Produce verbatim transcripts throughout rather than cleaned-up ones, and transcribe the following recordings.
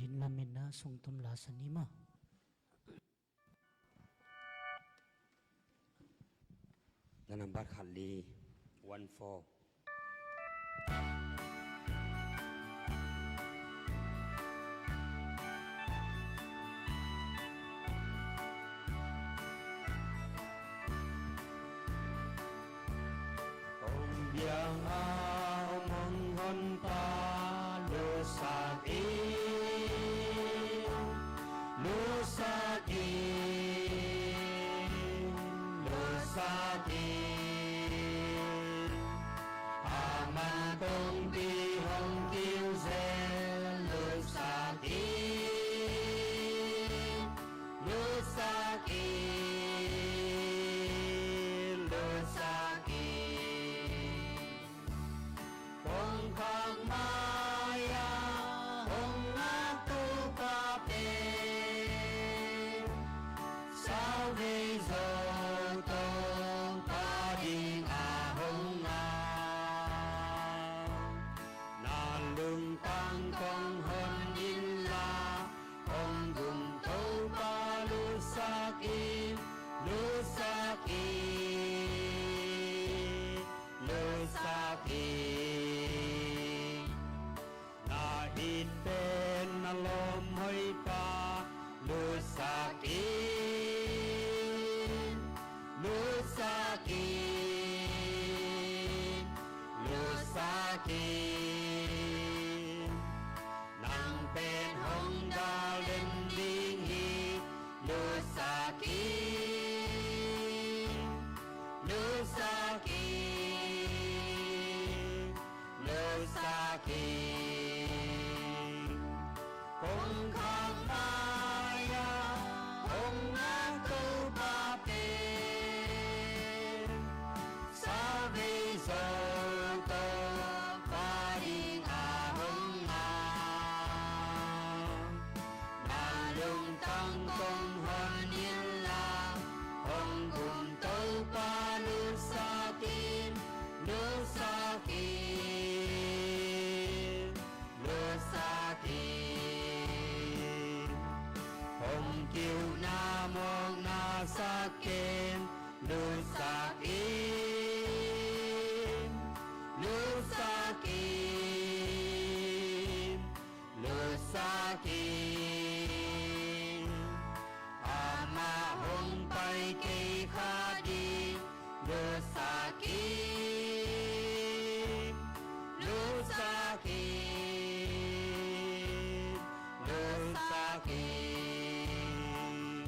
Inn lamin ah sungtum la sa ni maw. Na nambat khat li, one four. Kong biang a om hong honpa, lussak in, lussak in, lussak in. Aman kongpi hong kiu zel, lussak in, lussak in, lussak in. Kongkhak mai-ah hong ngak Topa pen, sauvei Zo Topa ding a hong ngak. Na lungtang kong hon inla, hong gum Topa lussak in, lussak in, lussak in. Na it pen na lawm hoihpa, lussak in, lussak in, lussak in. Nang pen hong dal den ding hi, lussak in, lussak in, lussak in. Kongkhak mai-ah hong ngak Topa pen, sauvei Zo Topa ding a hong ngak. Na lungtang kong hon inla, hong gum Topa lussak in, lussak in, lussak in. Hong kiuhna mawkna sak ken, lussak in, lussak in, lussak in. Amah hong pai kei kha ding, lussak in, lussak in, lussak in.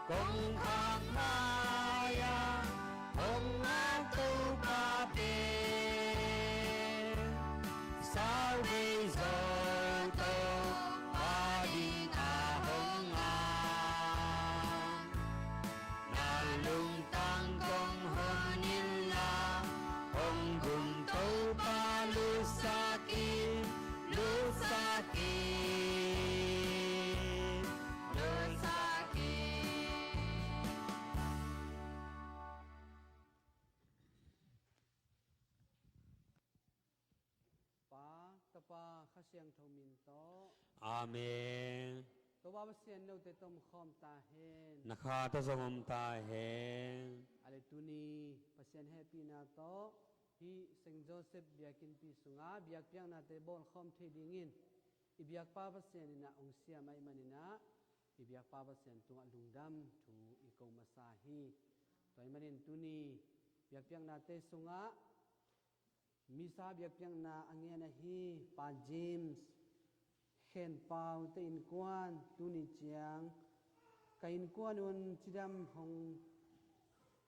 Kongkhak mai-ah hong ngak Topa pen, sauvei Zo Topa ding a hong ngak. Na lungtang kong hon inla, hong gum Topa lussak in, lussak in, lussak in. Pa, Tapa, Kha Siangtho min tawh. Amen. Topa Pasian note tawh om khawm ta hen. Na kha tawh zong om ta hen. A le tuni Pasian hehpihna tawh hih Saint Joseph biakinnpi sungah biakpiaknate bawlkhawm thei dingin i biakpa Pasian in ah hong siam ahih manin ah i biakpa Pasian tungah lungdam thu i ko masa hi. Tua ahih manin tuni biakpiaknate sungah Misa biakpiakna a ngen ahi Pa James Khen Pau te innkuan tuni ciang ka innkuan un cidam hong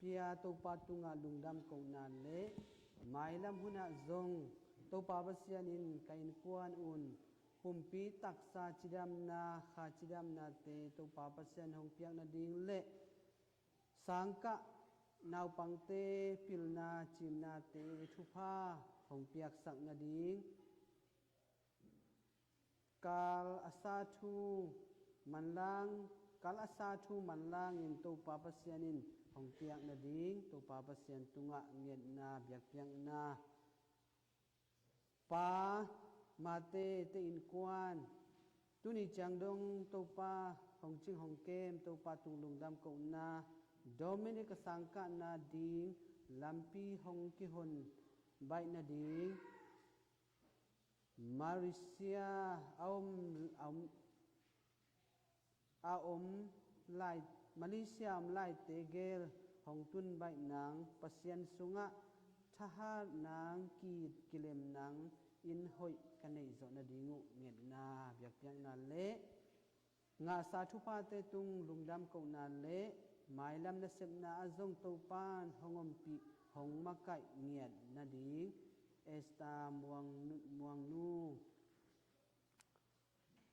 pia Topa tungah lungdam kohna le mailam hunah zong Topa Pasian in ka innkuan un pumpi taksa cidamna, kha cidamnate Topa Pasian hong piak nading le sangkah naupangte pilna cimnate thupha hong piaksak nading, kal a sa thu manlang, kal a sa thu manlangin Topa Pasian in hong piak nading Topa Pasian tungah ngetna biakpiakna. Pa Mate te innkuan Tuni ciang dong Topa hong cing hong kem, Topa tung lungdam kohna, Dominic a sangkahna ding lampi hong kihon baih nading, Malaysia a om, a om, a om lai, Malaysia a om laite gel hong tun baih nang, Pasian sungah thahat nang, ki-it kilem nang in hoih ka neih zawh nading uh ngetna, biakpiakna le ngahsa thuphate tung lungdam kohna le mailam nasepna ah zong Topan hong ompih, hong makaih ngiat nading, Esther Muang, Muangnu.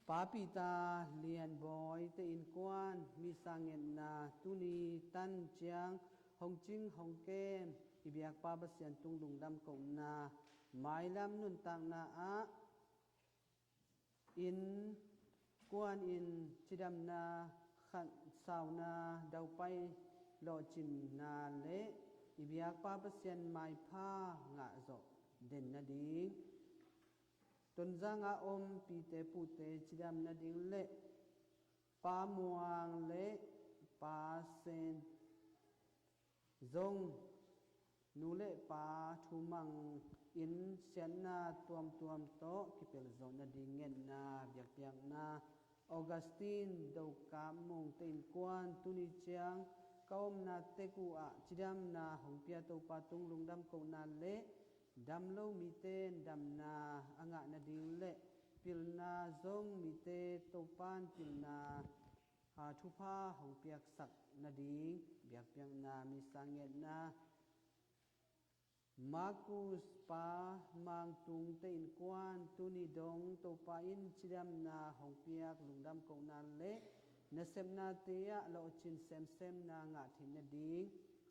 Pa Peter Lianbawi te innkuan misa ngetna, tuni tan ciang hong cing hong kem i biakpa Pasian tung lungdam kohna, mailam nuntakna ah innkuan in cidamna, khansauna, daupai lawhcinna le i biakpa Pasian maipha ngah zawh den nading, Tonzang a om pite pute cidam nading le Pa Muang le Pa Sen zong nu le pa thumang in siatna tuamtuam tawh kipelh zawh nading ngetna, biakpiakna. Augustine Dokap Mung te innkuan, tuni ciang ka omna tek uh ah cidamna hong pia Topa tung lungdam kohna le damlo mite in damna a ngah nading le pilna zong mite Topan pilna, a, thupha hong piaksak nading, biakpiakna misa ngetna. Marcus Pa Mangtung te innkuan, tuni dong Topa in cidamna hong piak lungdam kohna le nasepnate ah lawhcin semsemna ngah theih nading,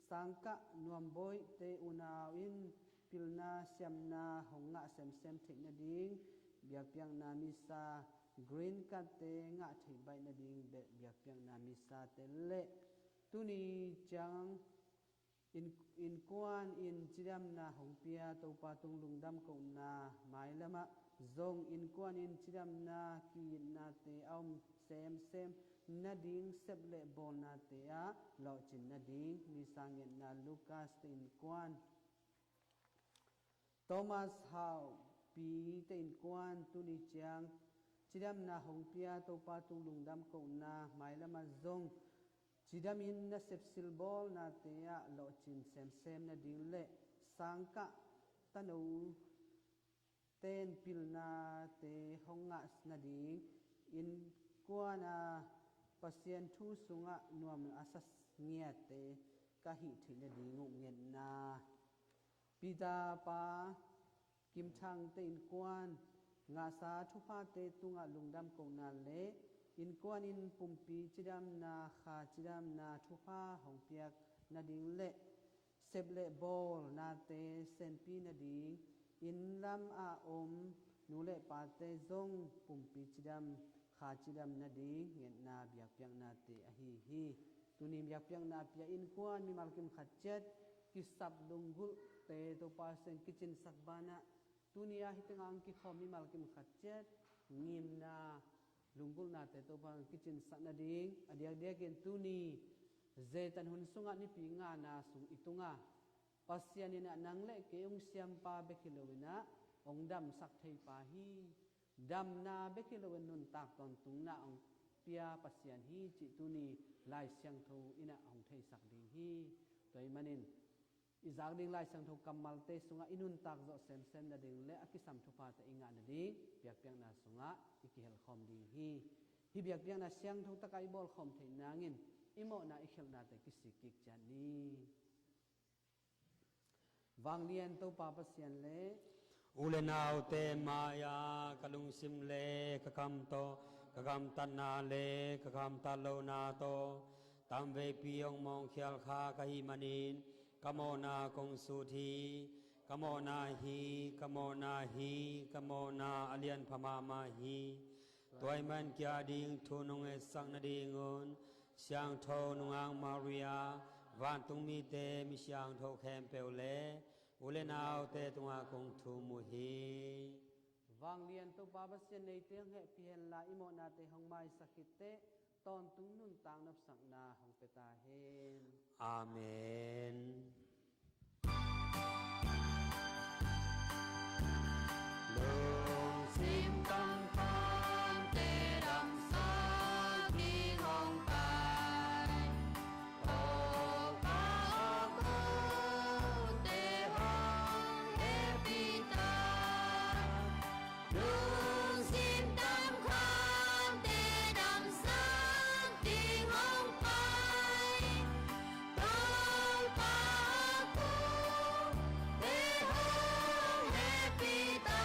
sangkah Nuambawi te unau in pilna siamna hong ngah semsem theih nading, biakpiakna misa, green card te ngah theih baih nading, biakpiakna misate le tuni ciang in, innkuan in cidamna hong pia Topa tung lungdam kohna, mailam ah zong innkuan in cidamna, ki-itnate a om semsem nading, sep le bawlnate ah lawhcin nading, misa ngetna. Lucas te innkuan, Thomas Hau Pi te innkuan, tuni ciang cidamna hong pia Topa tung lungdam kohna, mailam ah zong cidamin nasep silbawlnate ah lawhcin semsem nading le sangkah tano ten pilnate hong ngah nading, innkuan a Pasian thu sungah nuam a sa ngiatte ka hih theih nading uh ngetna. Peter Pa Kim Thang te innkuan, ngahsa thuphate tungah lungdam kohna le innkuan in pumpi cidamna, kha cidamna thupha hong piak nading le sep le bawlnate senpi nading, inn lam a om nu le pate zong pumpi cidam, kha cidam nading ngetna, biakpiaknate ahi hi. Tuni biakpiakna pia innkuan mimal kim khat ciat kisap lunggulhte Topa Pasian kicinsak banah, tuni ah hih tengah hong kikhawm mimal kim khat ciat ngimna, lunggulhnate Topa Pasian kicinsak nading, a diakdiakin tuni Zeitan hun sungah Nipi ngana sung i tungah Pasian in ah nang le kei hong siampa bek hi loin ah hong damsak theipa hi. Damna bek hi loin nuntak tawntungna hong pia Pasian hi cih tuni Lai Siangtho in ah hong theisak ding hi. Tua ahih manin i zak ding Lai Siangtho kammalte sungah i nuntak zawh semsem nading le a kisam thuphate i ngah nading biakpiakna sungah i kihelkhawm ding hi. Hih biakpiakna siangtho takah i bawlkhawm theih nangin i mawhna i khialhnate kisik kik ciat ni. Vanglian Topa Pasian le u le naute mai-ah ka lungsim le ka kam tawh, ka gamtatna le ka gamtat lohna tawh tamveipi hong mawngkhial kha ka hih manin ka mawhna kong sut hi. Ka mawhna hi, ka mawhna hi, ka mawhna a lianpha mahmah hi. Tua ahih man kei a ding thu nong etsak nadingun Siangtho Nungak Maria, vantungmite mi siangtho khempeuh le u le naute tungah kong thum uh hi. Vanglian Topa Pasian, neite hong hehpih hen la, i mawhnate hong maisak khit teh, tawntung nuntak nopsakna hong pia ta hen. Amen. Lungsim tamkhawmte damsak ding hong pai. Topa aw, kote hong hehpih ta. Lungsim tamkhawmte damsak ding hong pai. Topa aw, kote hong hehpih ta.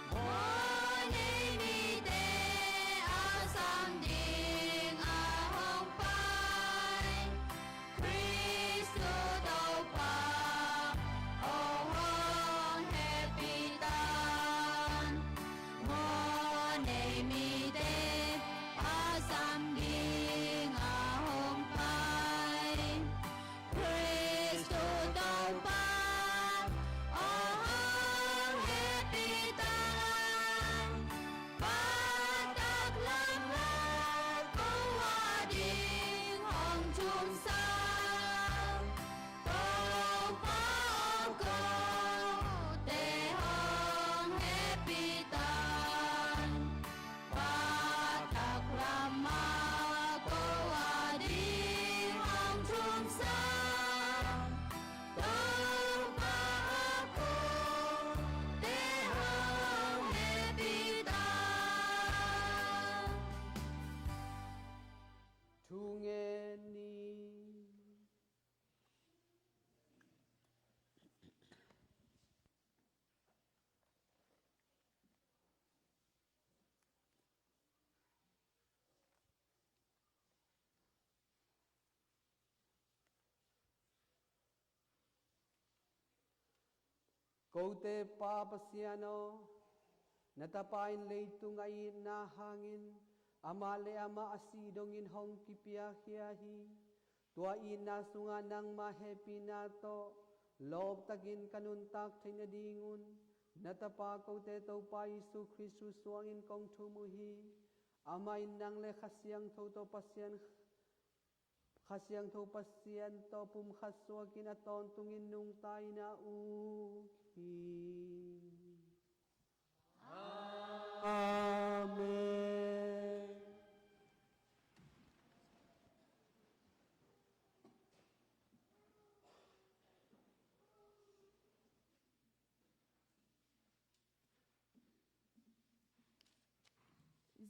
Mawhnei mite a sam ding a hong pai. Khristu Topa aw, hong hehpih ta. Mawhnei mite a sam ding a hong pai. Khristu Topa aw, hong hehpih ta. Pa taklam ah ko ading hong thumsak. Topa aw, kote hong hehpih ta. Pa taklam ah ko ading hong thumsak. Topa aw, kote hong hehpih ta. Thu ngen ni. Kote Pa Pasian aw, na Tapa in leitung a itna hangin amah le amah a sih dongin hong kipiakhia hi. Tua itna sungah nangmah hehpihna tawh lawptakin ka nuntak theih nadingun na Tapa kote Topa Jesu Khrist suangin kong thum uh hi. Amah in nang le Kha Siangtho tawh Pasian, Kha Siangtho Pasian tawh pumkhat suakin a tawntungin nungta in a uk hi. Amen.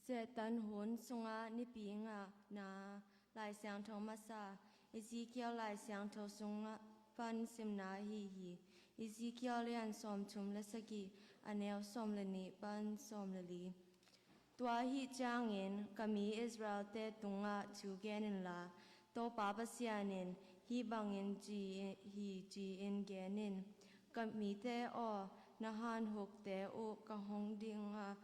Zetan hun sungah nipi ngana Lai Siangtho masa, Ezekiel Lai Siangtho sungah pan simna ahi hi. Ezekiel lian sawmthum le sagih, a neu sawm le nih pan sawm le li. Tua ahih ciangin ka mi Israel-te tungah thu gen inla, Topa Pasian in hih bangin ci hi, ci-in gen in. Ka mite aw, na hanhukte uh ka hong ding a,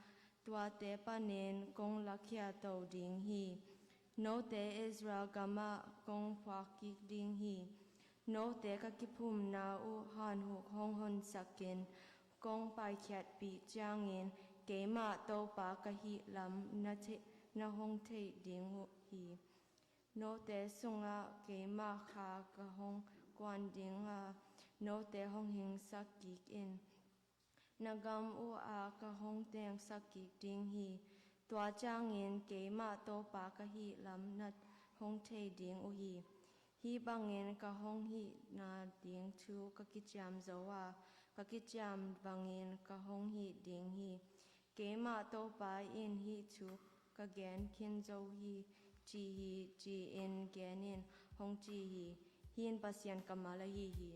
tuate panin kong lakhia to ding hi. Note Israel gamah kong phuak kik ding hi. Note ka kiphumna uh hanhuk hong honsakin kong paikhiatpih ciangin keimah Topa ka hih lam na thei-, na hong thei ding uh hi. Note sungah keimah kha ka hong kuan ding a, note hong hingsak kik in. Na gam uh ah ka hong tengsak kik ding hi. Tua ciangin keimah Topa ka hih lam na hong thei ding uh hi. Hih bangin ka hong hih nading thu ka kiciam zo a, ka kiciam bangin ka hong hih ding hi. Keimah Topa in hih thu ka gen khin zo hi, ci hi, ci-in gen in, hong ci hi. Hih in Pasian kammal ahi hi.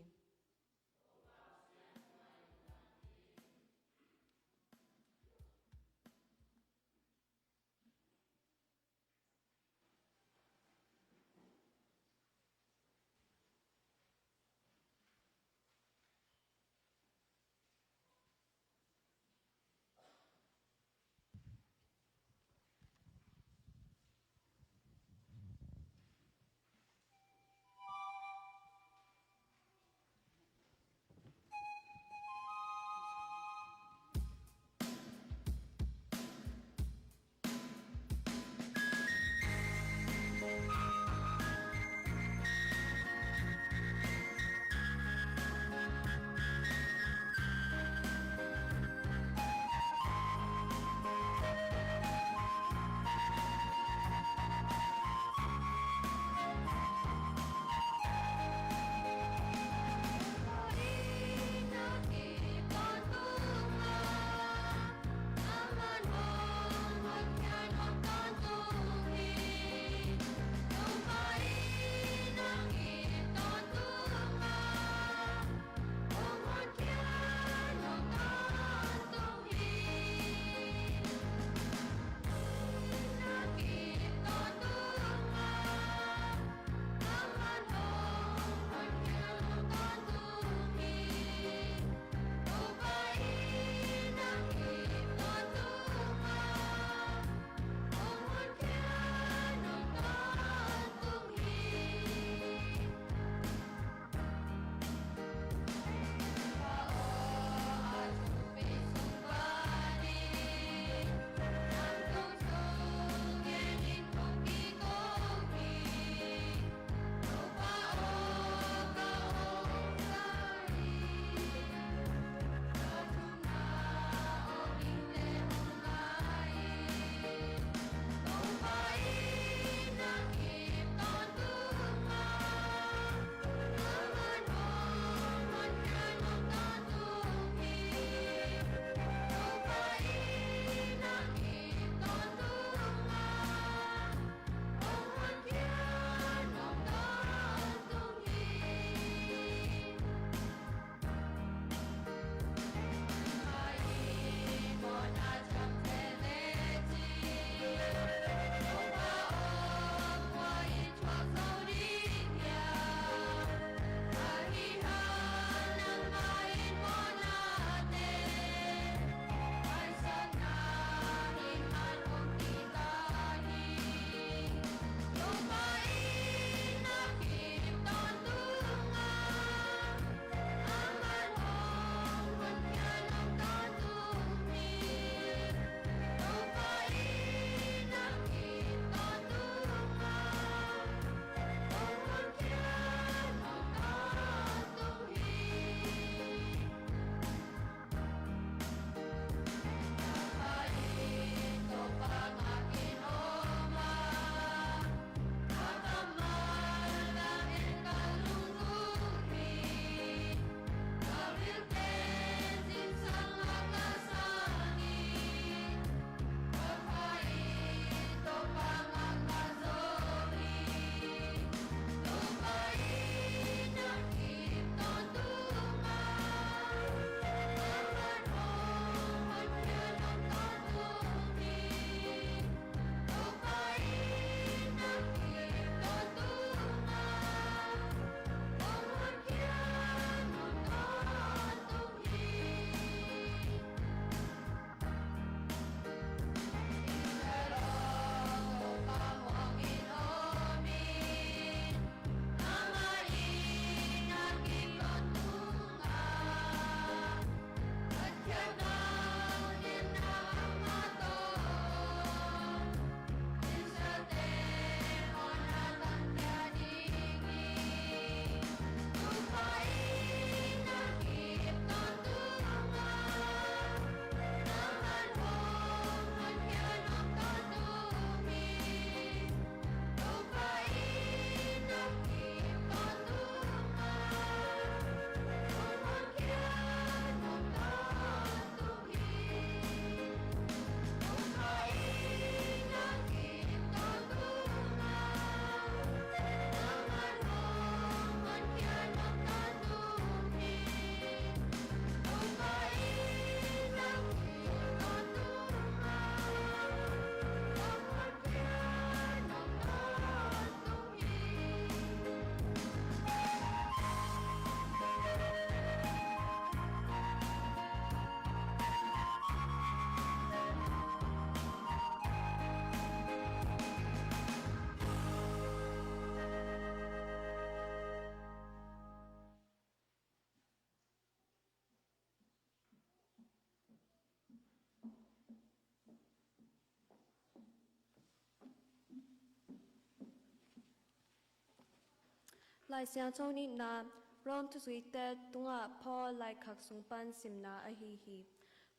Lai Siangtho nihna, Rom thusuite tungah Paul laikhak sung pan simna ahi hi.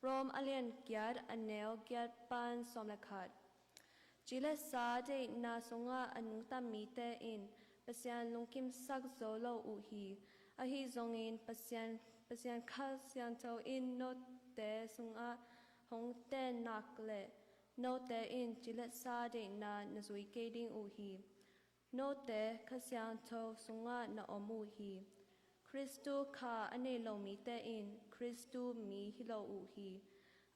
Rom a lian giat, a neu giat pan sawm le khat. Ci le sa deihna sungah a nungta mite in Pasian lungkimsak zo lo uh hi. Ahi zongin Pasian, Pasian Kha Siangtho in note sungah hong ten nak leh note in ci le sa deihna na zui kei ding uh hi. Note Kha Siangtho sungah na om uh hi. Khristu kha a nei lo mite in Khristu mi hi lo uh hi.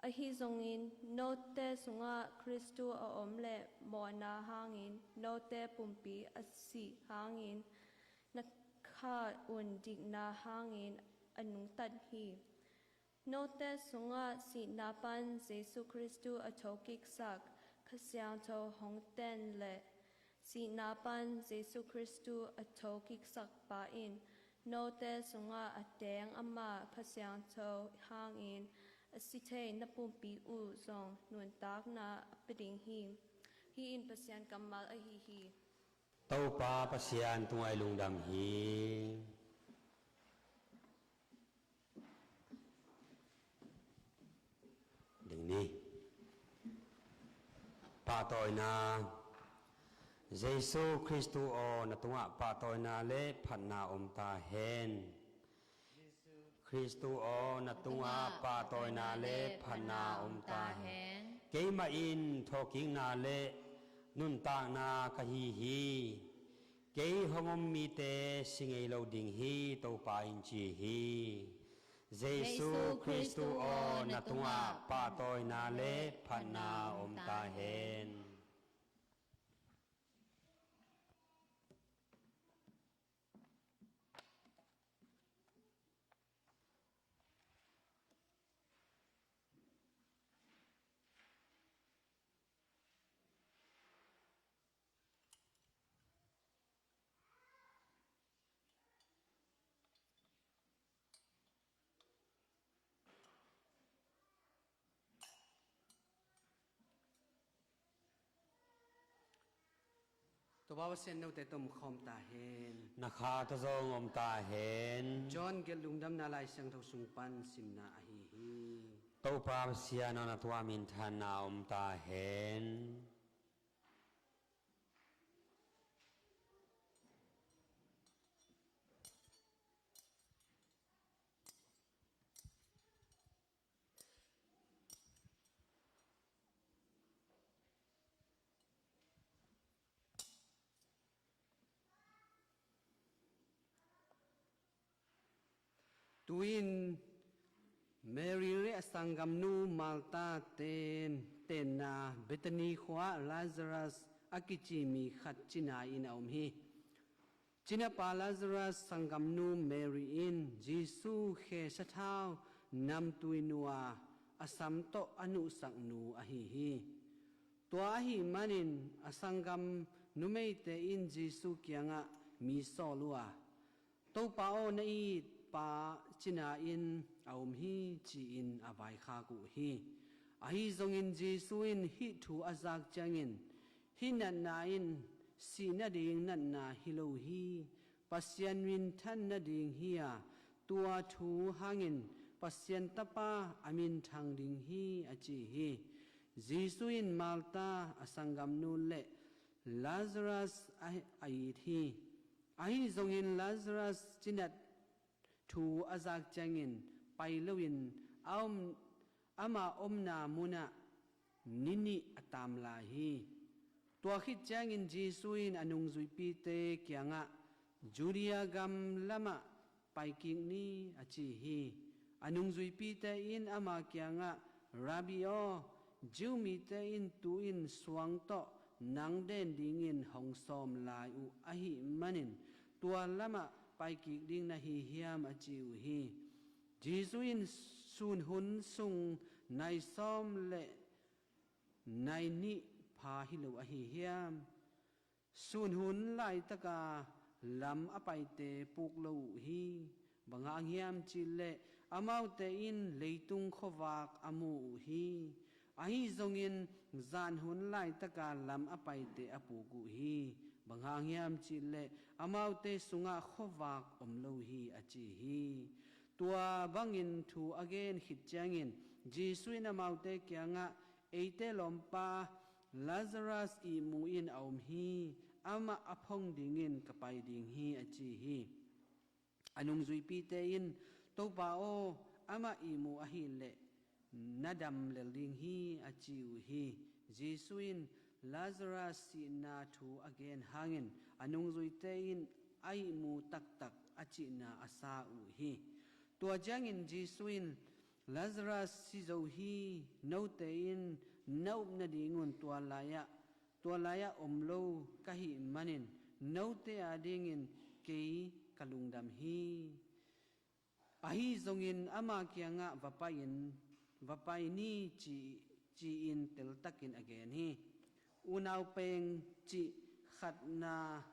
Ahi zongin note sungah Khristu a om le mawhna hangin note pumpi a sih hangin na kha un dikna hangin a nungtat hi. Note sungah sihna pan Jesu Khristu a thokiksak Kha Siangtho hong ten le sihna pan Jesu Khristu a thokiksak pa in note sungah a teng ama Kha Siangtho hangin a si thei na pumpi uh zong nuntakna a pia ding hi. Hih in Pasian kammal ahi hi. Topa Pasian tungah i lungdam hi. Ding ni. Pahtawina. Jesu Khristu aw, na tungah pahtawina le phatna om ta hen. Khristu aw, na tungah pahtawina le phatna om ta hen. Keimah in thawhkikna le nuntakna ka hi hi. Kei hong om mite si ngei lo ding hi, Topa in ci hi. Jesu Khristu aw, na tungah pahtawina le phatna om ta hen. Topa Pasian note tawh om khawm ta hen. Na kha tawh zong om ta hen. John gelh Lungdamna Lai Siangtho sung pan simna ahi hi. Topa Pasian aw, na tungah minthanna om ta hen. Tu-in Mary le a sanggamnu Martha ten tenna Bethany khua-ah Lazarus a kici mi khat cina-in a om hi. Cinapa Lazarus sanggamnu Mary in Jesu khe sathau namtui nua a sam tawh a nuhsaknu ahi hi. Tua ahih manin a sanggam numeite in Jesu kiangah mi sawl uh a, "Topa aw, na it pa cina-in a om hi," ci-in a vaikhak uh hi. Ahi zongin Jesu in hih thu a zak ciangin, "Hih natna in sih nading natna hi lo hi. Pasian minthan nading hi a, tua thu hangin Pasian Tapa a minthang ding hi," a ci hi. Jesu in Martha a sanggamnu le Lazarus a, a it hi. Ahi zongin Lazarus cinat thu a zak ciangin pai loin a om, ama omna munah ni nih a taam lai hi. Tua khit ciangin Jesu in a nungzuipite kiangah, "Judea gam lamah paikik ni," a ci hi. A nungzuipite in ama kiangah, "Rabbi aw, Jew mite in tu-in suang tawh nang den dingin hong sawm lai uh ahih manin tua lamah paikik ding na hi hiam?" a ci uh hi. Jesu in, "Sun hun sung nai sawm le nai nih pha hi lo ahi hiam? Sun hun laitaka lam a paite puk lo uh hi. Bang hang hiam cihleh amaute in leitung khuavak a mu uh hi. Ahi zongin zan hun laitaka lam a paite a puk uh hi. Bang hang hiam cih leh amaute sungah khuavak om lo hi, a ci hi. Tua bangin thu a gen khit ciangin Jesu in amaute kiangah, "Eite lawmpa Lazarus ihmu in a om hi. Amah a phong dingin ka pai ding hi," a ci hi. A nungzuipite in, "Topa aw, amah ihmu ahih leh na dam lel ding hi," a ci uh hi. Jesu in Lazarus sihna thu a gen hangin a nungzuite in a ihmu taktak a cihna a sa uh hi. Tua ciangin Jesu in, "Lazarus si zo hi. Note in na up nadingun tua lai-ah tua lai-ah om lo ka hih manin note adingin kei ka lungdam hi. Ahi zongin ama kiangah va pai-in, va pai ni," ci, ci-in teltakin a gen hi. Unau peng cih khatna,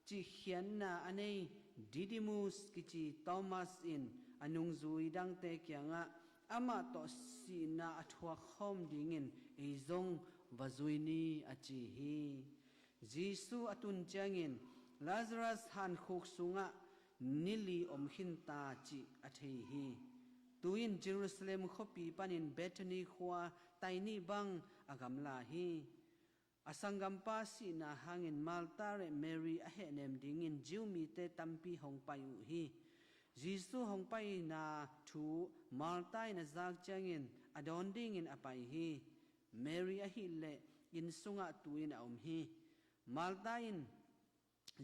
cih khiatna a nei Didimus kici Thomas in a nungzui dangte kiangah amah tawh sihna a thuak khawm dingin ei zong va zui ni, a ci hi. Jesu a tun ciangin Lazarus hankhuk sungah ni li om khin ta cih a thei hi. Tu-in Jerusalem khuapi panin Bethany khua tai nih bang a gamla hi. A sanggampa sihna hangin Martha le Mary a hehnem dingin Jew mite tampi hong pai uh hi. Jesu hong paina thu Martha in a zak ciangin a dawn dingin a pai hi. Mary ahih leh inn sungah tu-in a om hi. Martha in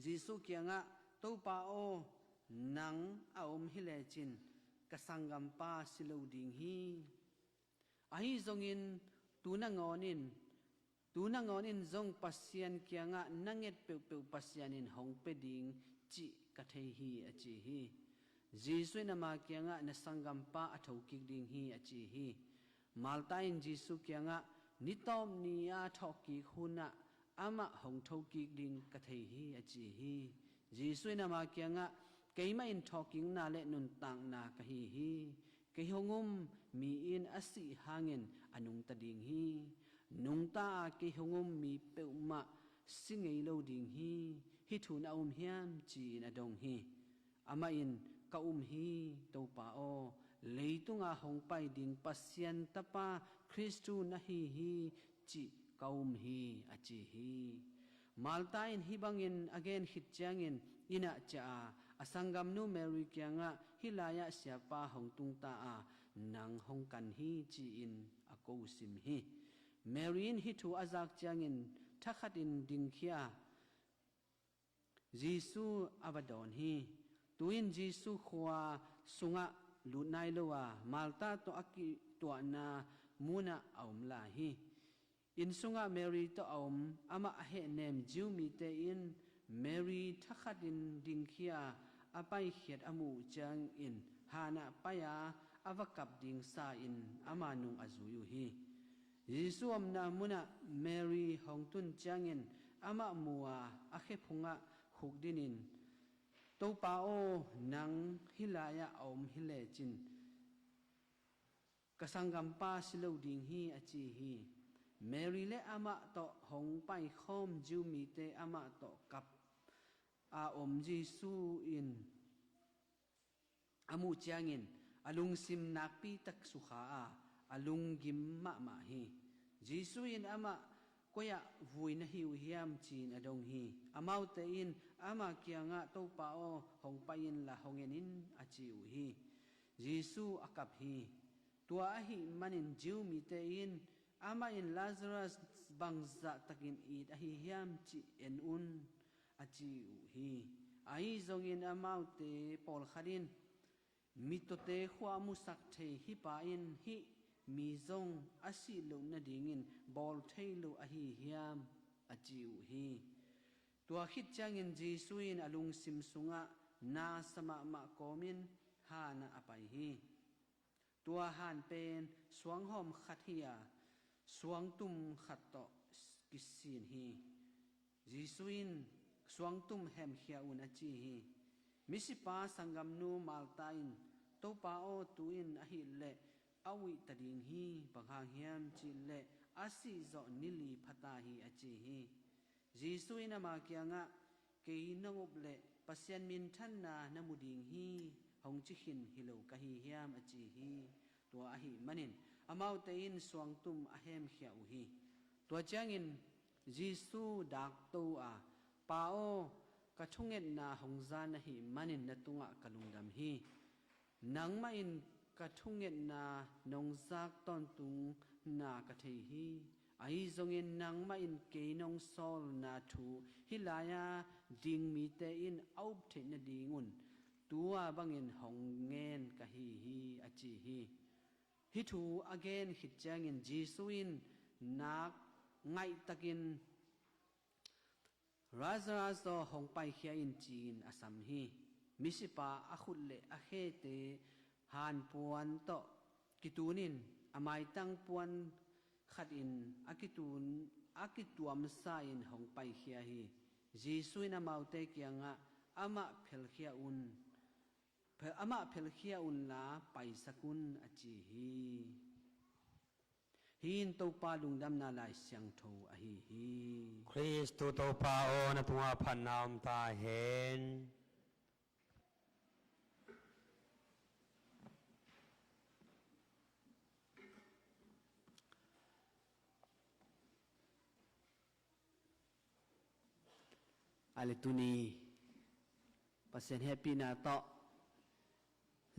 Jesu kiangah, "Topa aw, nang a om hi lecin ka sanggampa si lo ding hi. Ahi zongin tu nangawn in, tu nangawn in zong Pasian kiangah na nget peuhpeuh Pasian in hong pia ding cih ka thei hi," a ci hi. Jesu in ama kiangah, "Na sanggampa a thokik ding hi," a ci hi. Martha in Jesu kiangah, "Ni tawp ni-a thawhkik hunah amah hong thokik ding ka thei hi," a ci hi. Jesu in ama kiangah, "Keimah in thawhkikna le nuntakna ka hi hi. Kei hong um mi in a sih hangin a nungta ding hi. Nungta-a kei hong um mi peuhmah si ngei lo ding hi. Hih thu na um hiam?" ci-in a dong hi. Amah in, "Ka um hi, Topa aw, leitunga hong pai ding Pasian Tapa Khristu na hi hi cih ka um hi," a ci hi. Martha in hih bangin a gen khit ciangin inn ah ciah a, a sanggamnu Mary kiangah, "Hih lai-ah Siapa hong tungta a, nang hong kan hi," ci-in a ko sim hi. Mary in hih thu a zak ciangin thakhatin dingkhia a, Jesu a va dawn hi. Tu-in Jesu khua sungah lut nai lo a, Martha tawh a kituahna munah a om lai hi. Inn sungah Mary tawh a om, amah a hehnem Jew mite in Mary thakhatin dingkhia a paikhiat a muh ciangin hanah pai-a a va kap ding sa-in ama nung a zui uh hi. Jesu omna munah Mary hong tun ciangin amah mu a, a khephungah khukdinin, "Topa aw, nang hih lai-ah a om hi lecin ka sanggampa si lo ding hi," a ci hi. Mary le amah tawh hong paikhawm Jew mite amah tawh kap a om Jesu in a muh ciangin a lungsim nakpi tak sukha a, a lunggim mahmah hi. Jesu in amah, "Koi-ah vui na hi uh hiam?" ci-in a dong hi. Amaute in ama kiangah, "Topa aw, hong pai inla hong en in," a ci uh hi. Jesu a kap hi. Tua ahih manin Jew mite in, "Amah in Lazarus bangzah takin it ahi hiam cih en un," a ci uh hi. Ahi zongin amaute pawlkhat in, "Mittawte khua a musak thei hih pa in hih mi zong a sih loh nadingin bawl thei lo ahi hiam?" a ci uh hi. Tua khit ciangin Jesu in a lungsim sungah na sa mahmah kawmin hanah a pai hi. Tua han pen suanghawm khat hi a, suangtum khat tawh kisin hi. Jesu in, "Suangtum hemkhia un," a ci hi. Misipa sanggamnu Martha in, "Topa aw, tu-in ahih leh a uih ta ding hi, bang hang hiam cih leh a sih zawh ni li phata hi," a ci hi. Jesu in ama kiangah, "Kei nong up leh Pasian minthanna na mu ding hi, hong ci khin hi lo ka hi hiam?" a ci hi. Tua ahih manin amaute in suangtum a hemkhia uh hi. Tua ciangin Jesu dakto a, "Pa aw, ka thungetna hong za na hih manin na tungah ka lungdam hi. Nangmah in ka thungetna nong zak tawntungna ka thei hi. Ahi zongin nangmah in kei nong sawlna thu hih lai-a ding mite in a up theih nadingun tua bangin hong ngen ka hi hi," a ci hi. Hih thu a gen khit ciangin Jesu in nak ngaihtakin, "Lazarus aw, hong paikhia in," ci-in a sam hi. Misipa a khut le a khete hanpuan tawh kitunin a maitang puan khatin a kitun, a kituamsa-in hong paikhia hi. Jesu in amaute kiangah, "Amah phelkhia un, phe-, amah phelkhia unla paisak un," a ci hi. Hih in Topa Lungdamna Lai Siangtho ahi hi. Khristu Topa aw, na tungah phatna om ta hen. A le tuni Pasian hehpihna tawh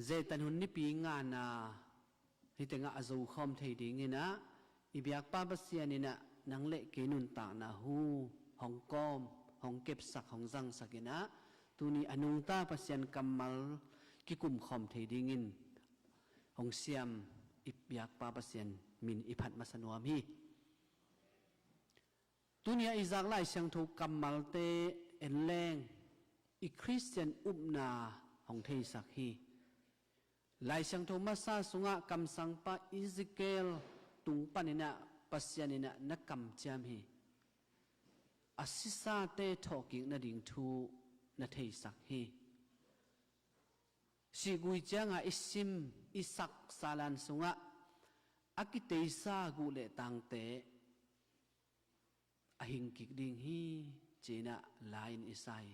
Zetan hun nipi ngana hih tengah a zokhawm thei dinginah i biakpa Pasian inah nang le kei nuntakna hu hong kawm, hong kepsak, hong zangsak inah tuni a nungta Pasian kammal kikumkhawm thei dingin hong siam i biakpa Pasian min i phat masa nuam hi. Tuni-ah i zak Lai Siangtho kammalte en leng i Khristian upna hong theisak hi. Lai Siangtho masa sungah kamsangpa Ezekiel tung paninah Pasian inah na kamciam hi. A sisate thawhkik nading thu na theisak hi. Sihgui cianga i sim i sak salan sungah a kiteisa guh le tangte a hingkik ding hi, ci-inah la-in i sa hi.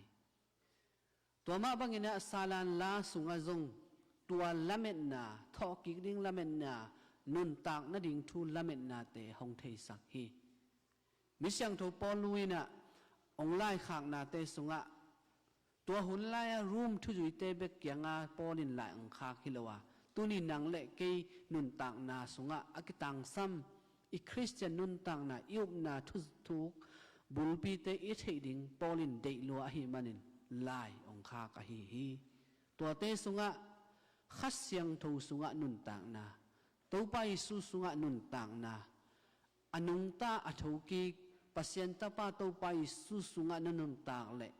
Tua mah banginah salan la sungah zong tua lametna, thawhkik ding lametna, nuntak nading thu lametnate hong theisak hi. Mi siangtho Paul inah hong laikhaknate sungah tua hun lai-a Rom thuzuite bek kianga Paul in lai hong khak hi lo a, tuni nang le kei nuntakna sungah a kitangsam i Khristian nuntakna, i upna thuthuk bulpite i theih ding Paul in deih lua ahih manin lai hong khak ahi hi. Tuate sungah Kha Siangtho sungah nuntakna, Topa Jesu sungah nuntakna, a nungta a thokik Pasian Tapa Topa Jesu sungah na nuntak leh,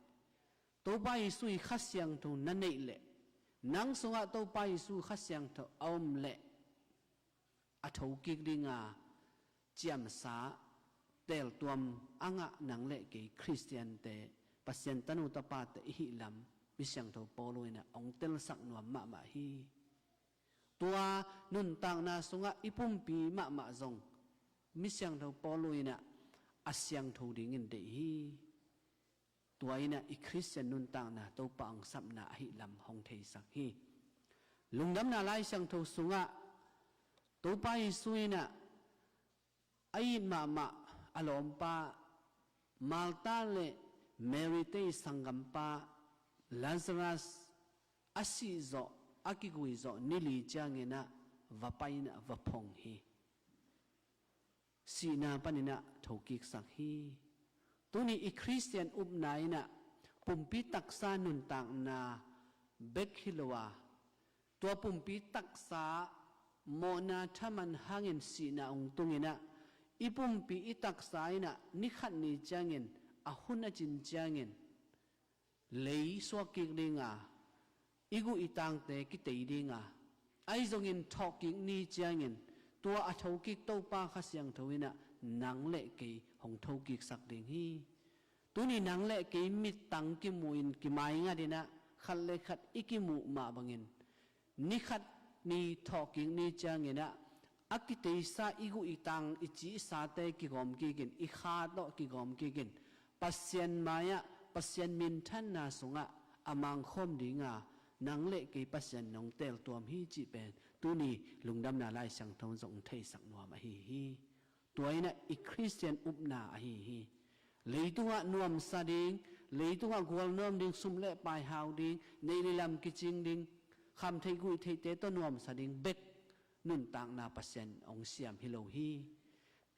Topa Jesu i Kha Siangtho na neih leh, nang sungah Topa Jesu Kha Siangtho a om leh, a thokik dinga ciamsa teltuam a ngah nang le kei Khristiante, Pasian tanu tapate i hih lam mi siangtho Paul inah hong telsak nuam mahmah hi. Tua nuntakna sungah i pumpi mahmah zong mi siangtho Paul inah a siangtho dingin deih hi. Tua inah i Khristian nuntakna Topa hong sapna ahih lam hong theisak hi. Lungdamna Lai Siangtho sungah Topa Jesu inah a it mahmah a lawmpa Martha le Mary te i sanggampa Lazarus a sihzawh, a kiguizawh ni li cianginah va pai inah va phong hi. Sihna paninah thokiksak hi. Tuni i Khristian upna inah pumpi taksa nuntakna bek hi lo a, tua pumpi taksa mawhna thaman hangin sihna hong tunginah i pumpi i taksa inah ni khat ni ciangin, a hun a cin ciangin lei suakkik dinga, i guh i tangte kitei dinga, ahi zongin thawhkik ni ciangin tua a thokik Topa Kha Siangtho inah nang le kei hong thokiksak ding hi. Tuni nang le kei mittang kimuhin kimaingat inah khat le khat i kimuh mah bangin ni khat ni thawhkik ni cianginah a kiteisa i guh i tang i cihsate kigawmkikin, i kha tawh kigawmkikin, Pasian mai-ah, Pasian minthanna sungah a mangkhawm dinga nang le kei Pasian nong teltuam hi cih pen tuni lungdamna Lai Siangtho zong theisak nuam ahi hi. Tua inah i Khristian upna ahi hi. Leitungah nuamsa ding, leitungah gualnuam ding, sum le pai hau ding, nei le lam kicing ding, khamtheih guihtheihte tawh nuamsa ding bek nuntakna Pasian hong siam hi lo hi.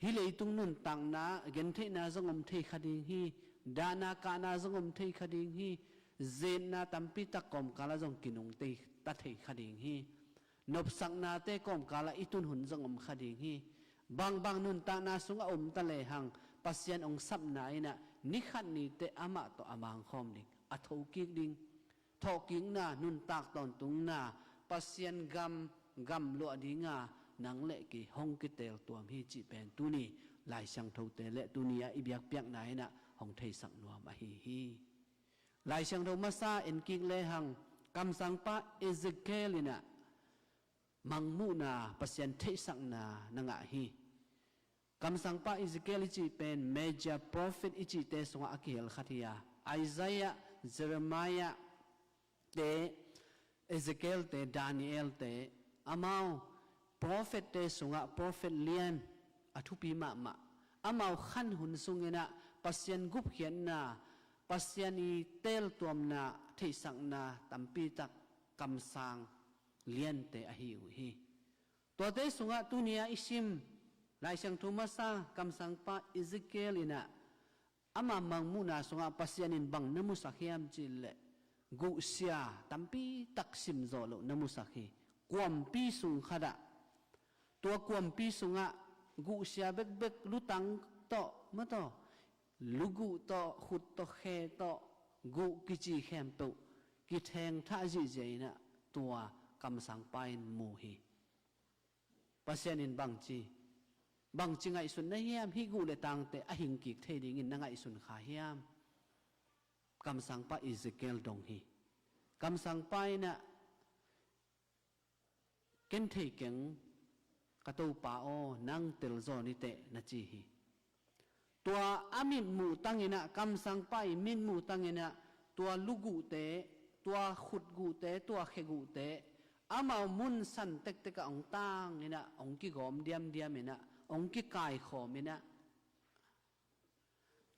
Hih leitung nuntakna gentheihna zong om thei kha ding hi. Dahna kahna zong om thei kha ding hi. Zetna tampi tak kawmkalah zong kinungta thei kha ding hi. Nopsaknate kawmkalah i tun hun zong om kha ding hi. Bangbang nuntakna sungah om ta lehang Pasian hong sapna inah ni khat ni teh amah tawh a mangkhawm ding, a thokik ding, thawhkikna, nuntak tawntungna, Pasian gam, gam luah dinga nang le kei hong kiteltuam hi cih pen tuni Lai Siangthote le tuni-ah i biakpiakna inah hong theisak nuam ahi hi. Lai Siangtho masa en kik lehang kamsangpa Ezekiel inah mangmuhna, Pasian theihsakna na ngah hi. Kamsangpa Ezekiel i cih pen major prophet i cihte sungah a kihel khat hi a, Isaiah, Jeremiah te, Ezekiel te, Daniel te, amau prophette sungah prophet lian a thupi mahmah. Amau khan hun sunginah Pasian gupkhiatna, Pasian i teltuamna, theihsakna tampi tak kamsang liante ahi uh hi. Tuate sungah tuni-ah i sim Lai Siangtho masa kamsangpa Ezekiel inah ama mangmuhna sungah Pasian in bang na musak hiam cih leh guhsia tampi tak simzawh loh na musak hi. Kuampi sung khatah, tua kuampi sungah guhsia bekbek, lutang tawh, mataw, luguh tawh, khut tawh, khe tawh, guh kici khempeuh kithengthah zihziah inah tua kamsangpa in mu hi. Pasian in bangci, bangci ngaihsun na hiam? Hih guh le tangte a hingkik thei dingin na ngaihsun kha hiam? Kamsangpa Ezekiel dong hi. Kamsangpa inah, ken thei keng, ka Topa aw, nang telzaw ni teh, na ci hi. Tua a mitmuh tanginah, kamsangpa i mitmuh tanginah, tua luguhte, tua khutguhte, tua kheguhte, amau mun san tektekah hong tanginah hong kigawm diamdiaminah, hong kikaikhawminah,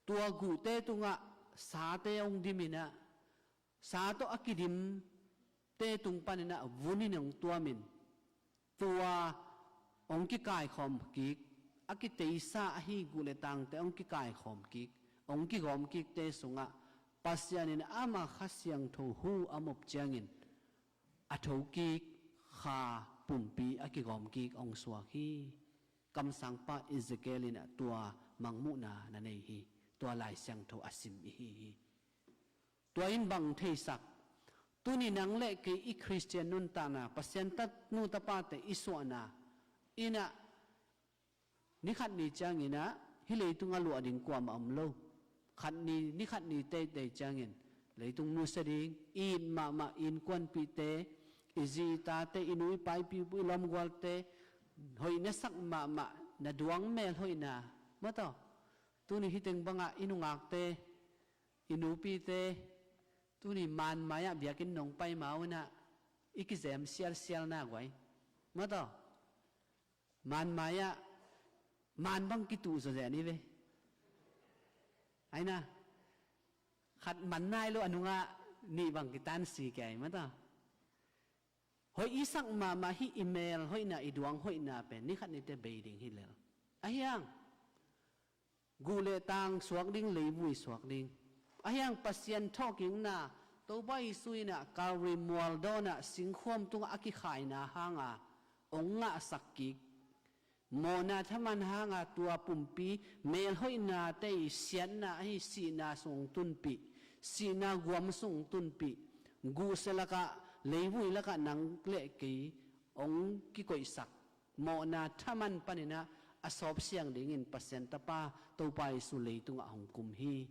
tua guhte tungah sate hong diminah, sa tawh a kidimte tung paninah vunin hong tuamin, tua hong kikaikhawm kik, a kiteisa ahi guh le tangte hong kikaikhawm kik, hong kigawm kikte sungah Pasian in ama Kha Siangtho hu a mop ciangin a thokik Kha pumpi a kigawm kik hong suak hi. Kamsangpa Ezekiel inah tua mangmuhna na nei hi. Tua Lai Siangtho a sim i hi hi. Tua in bang theisak? Tuni nang le kei i Khristian nuntakna, Pasian ta, nu tapate i suahna inah, ni khat ni cianginah hih leitung a luah ding kuamah om lo. Khat ni, ni khat ni teitei ciangin leitung nusia ding, i it mahmah, i innkuanpihte, i zi i tate, i nu i pa, i pi i pu, i lawmgualte, hoih na sak mahmah, na duang mel hoihna, mataw, tuni hih teng bangah i nungakte, i nupite, tuni manmai-ah biakinn nong pai ma-un ah i kizem sialsial na guai. Mataw, manmai-ah man bang kituh zawzen i ve. Aina, khat man nai lo a nungah nih bang kitansi kei, mataw. Hoih i sak mahmah hih i mel hoihna, i duang hoihna pen ni khat ni teh bei ding hi lel. Ahi hang guh le tang suak ding, leivui suak ding. Ahi hang Pasian thawhkikna, Topa Jesu inah Calvary mual dawnah singkhuam tungah a kikhaina hanga hong ngahsak kik, mawhna thaman hanga tua pumpi, mel hoihnate i siatna ahi sihna sung hong tunpih, sihna guam sung hong tunpih, guhsia lakah, leivui lakah nang le kei hong kikoihsak, mawhna thaman paninah a sawpsiang dingin Pasian Tapa Topa Jesu leitungah hong kum hi.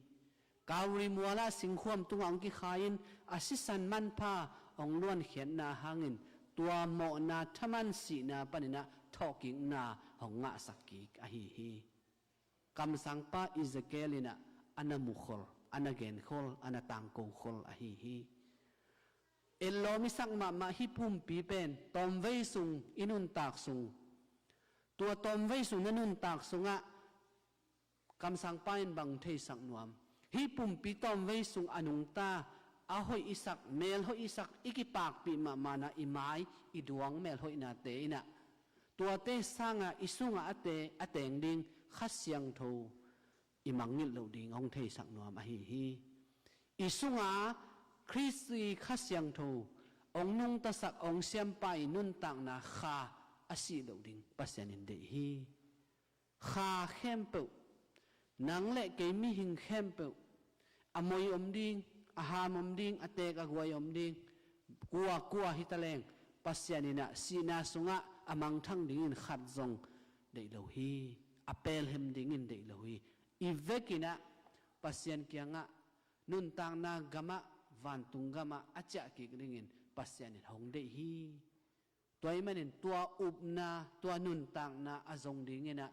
Calvary mualah singkhuam tungah hong kikhai-in a sisan manpha hong luankhiatna hangin tua mawhna thaman sihna paninah thawhkikna hong ngahsak kik ahi hi. Kamsangpa Ezekiel inah a na mukhol, a na genkhol, a na tangkokhol ahi hi. Etlawm i sak mahmah hih pumpi pen tawmvei sung i nuntak sung, tua tawmvei sung na nuntak sungah kamsangpa in bang theisak nuam? Hih pumpi tawmvei sung a nungta, a hoih i sak, mel hoih i sak, i kipakpih mahmahna, i mai, i duang melhoihnate inah, tuate sangah i sungah a te, a teng ding Kha Siangtho i mangngilh loh ding hong theisak nuam ahi hi. I sunga Khrist i Kha Siangtho hong nungtasak, hong siampa i nuntakna kha a sih loh ding Pasian in deih hi. Kha khempeuh, nang le kei mihing khempeuh, a moi om ding, a ham om ding, a teek a guai om ding, kua kua hi taleng, Pasian inah sihna sungah a mangthang dingin khat zong deih lo hi. A pelhem dingin deih lo hi. I vekinah Pasian kiangah, nuntakna gamah, vantung gamah a ciah kik dingin Pasian in hong deih hi. Tua ahih manin tua upna, tua nuntakna a zong dinginah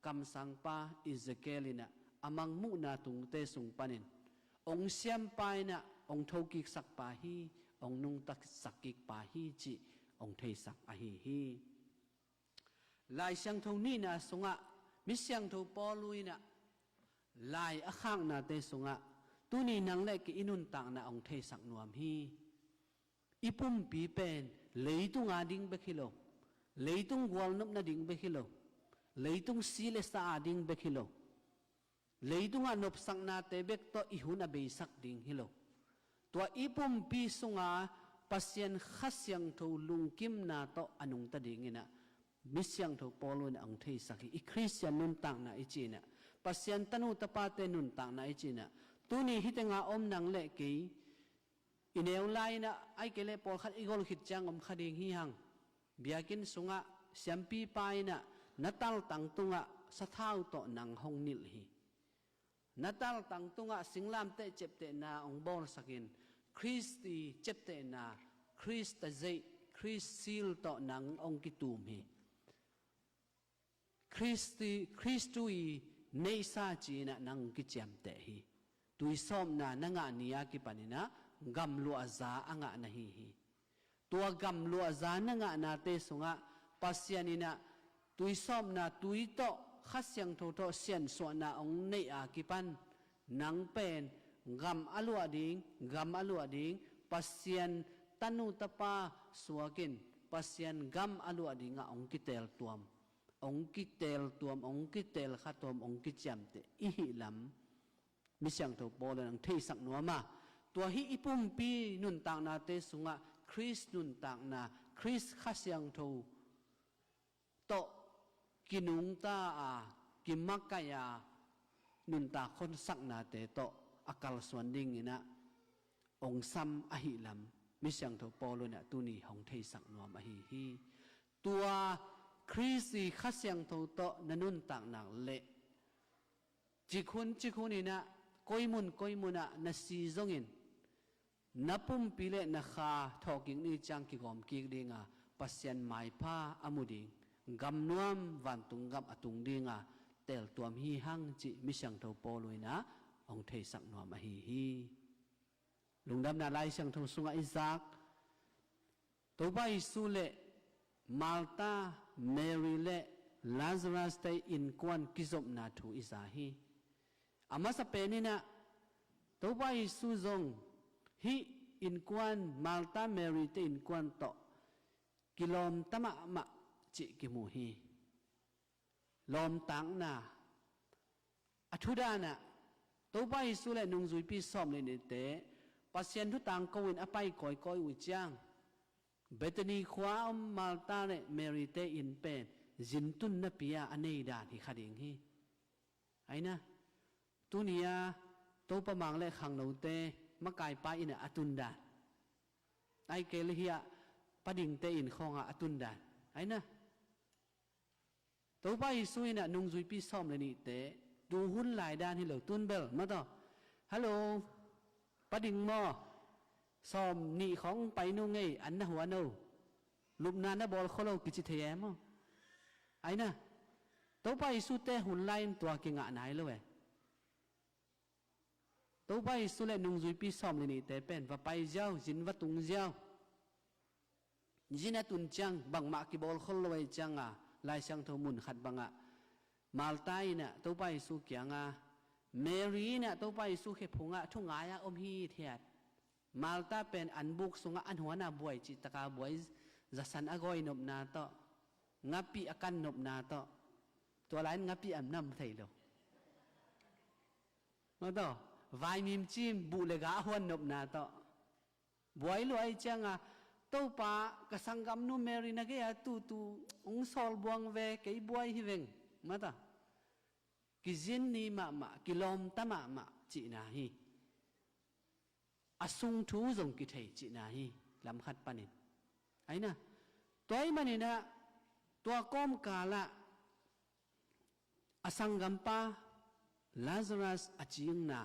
kamsangpa Ezekiel inah a mangmuhna tungte sung panin hong siampa inah hong thokiksak pa hi, hong nungtasak kik pa hi cih hong theisak ahi hi. Lai Siangtho nihna sungah mi siangtho Paulu inah lai a khaknate sungah tuni nang le kei i nuntakna hong theisak nuam hi. I pumpi pen leitunga ding bek hi lo, leitung gualnopna ding bek hi lo, leitung si le sa a ding bek hi lo, leitungah nopsaknate bek tawh i hun a beisak ding hi lo. Tua i pumpi sunga Pasian Kha Siangtho lungkimna tawh a nungta dinginah mi siangtho Paulu inah hong theisak hi. I Khristian nuntakna i cinah, Pasian tanu tapate nuntakna i cinah, tuni hitenga om nang le kei i neu lai inah, ai kei le pawlkhat i gol khit ciang om kha ding hi hang. Biakinn sungah siampipa inah na taltang tungah sathau tawh nang hong nilh hi. Na taltang tungah singlamteh ciaptehna hong bawlsakin, Khristi ciaptehna, Khrist a zeih, Khrist sil tawh nang hong kitum hi. Khristi, Khristu i neihsa cinah nang kiciamteh hi. Tuisawpna na ngah ni-a kipaninah gamluahza a ngah na hi hi. Tua gamluahza na ngahnate sungah Pasian inah tuisawpna tui tawh, Kha Siangtho tawh siansuahna hong neih a kipan nang pen gam a luah ding, gam a luah ding, Pasian tanu tapa suakin Pasian gam a luah dingah hong kiteltuam, hong kiteltuam, hong kitelkha tuam, hong kiciamteh i hih lam mi siangtho Paul in hong theisak nuam a. Tua hih i pumpi nuntaknate sungah Khrist nuntakna, Khrist Kha Siangtho tawh kinungta a, kimakaih a, nuntak khonsaknate tawh a kalsuan dinginah hong sam ahih lam mi siangtho Paul inah tuni hong theisak nuam ahi hi. Tua Khrist i Kha Siangtho tawh na nuntaknak le cikhun cikhun inah, koimun koimunah na si zongin na pumpi le na kha thawhkik ni ciang kigawmkik dinga Pasian maipha a mu ding, gamnuam vantung gam a tung dinga teltuam hi hang cih mi siangtho Paul inah hong theisak nuam ahi hi. Lungdamna Lai Siangtho sungah i zak Topa Jesu le Martha, Mary le Lazarus te innkuan kizopna thu i za hi. A masa peninah Topa Jesu zong hih innkuan, Martha, Mary te innkuan tawh kilawmta mahmah cih kimu hi. Lawmtakna, a thudanah Topa Jesu le nungzuipi sawm le nihte Pasian thu tangko in a pai kawikawi uh ciang, Bethany khua a om Martha le Mary te inn pen zintun napi-a a nei dan hi kha ding hi. Aina, tuni-a Topa Mang le khangnote makaipa innah a tun dan, ai kei le hiah padingte inn khawngah a tun dan. Aina, Topa Jesu inah nungzuipi sawm le nihte, tu hun lai dan hi lo, tun bel maw taw, "Hallo, pading maw? Sawm nih khawng pai nu ngei, an na hua no, lupna na bawl kholo," kici thei e maw? Aina, Topa Jesu te hun lai in tua kingah nai lo e. Topa Jesu le nungzuipi sawm le nihte pen va pai ziau, zin va tung ziau. Zin a tun ciang bangmah kibawl khol lo ahih cianga, Lai Siangtho mun khat bangah Martha inah Topa Jesu kianga, Mary inah Topa Jesu khephungah thungai-a om hithiat. Martha pen anbuk sungah an huana buai cihtaka buai, zasan a gawi nopna tawh, ngapi a kan nopna tawh, tua lai-in ngapi an nam thei lo. Maw taw, vaimim cim buh le ga a huan nopna tawh buai lua ahih cianga, Topa, ka sanggamnu Mary na gei-a tutu hong sawl buang ve, kei buai hi veng, mata. Kizin ni mahmah, kilawmta mahmah cihna hi. A sung thu zong kithei cihna hi, lamkhat panin. Aina, tua ahih maninah, tua kawmkalah a sanggampa Lazarus a cingna,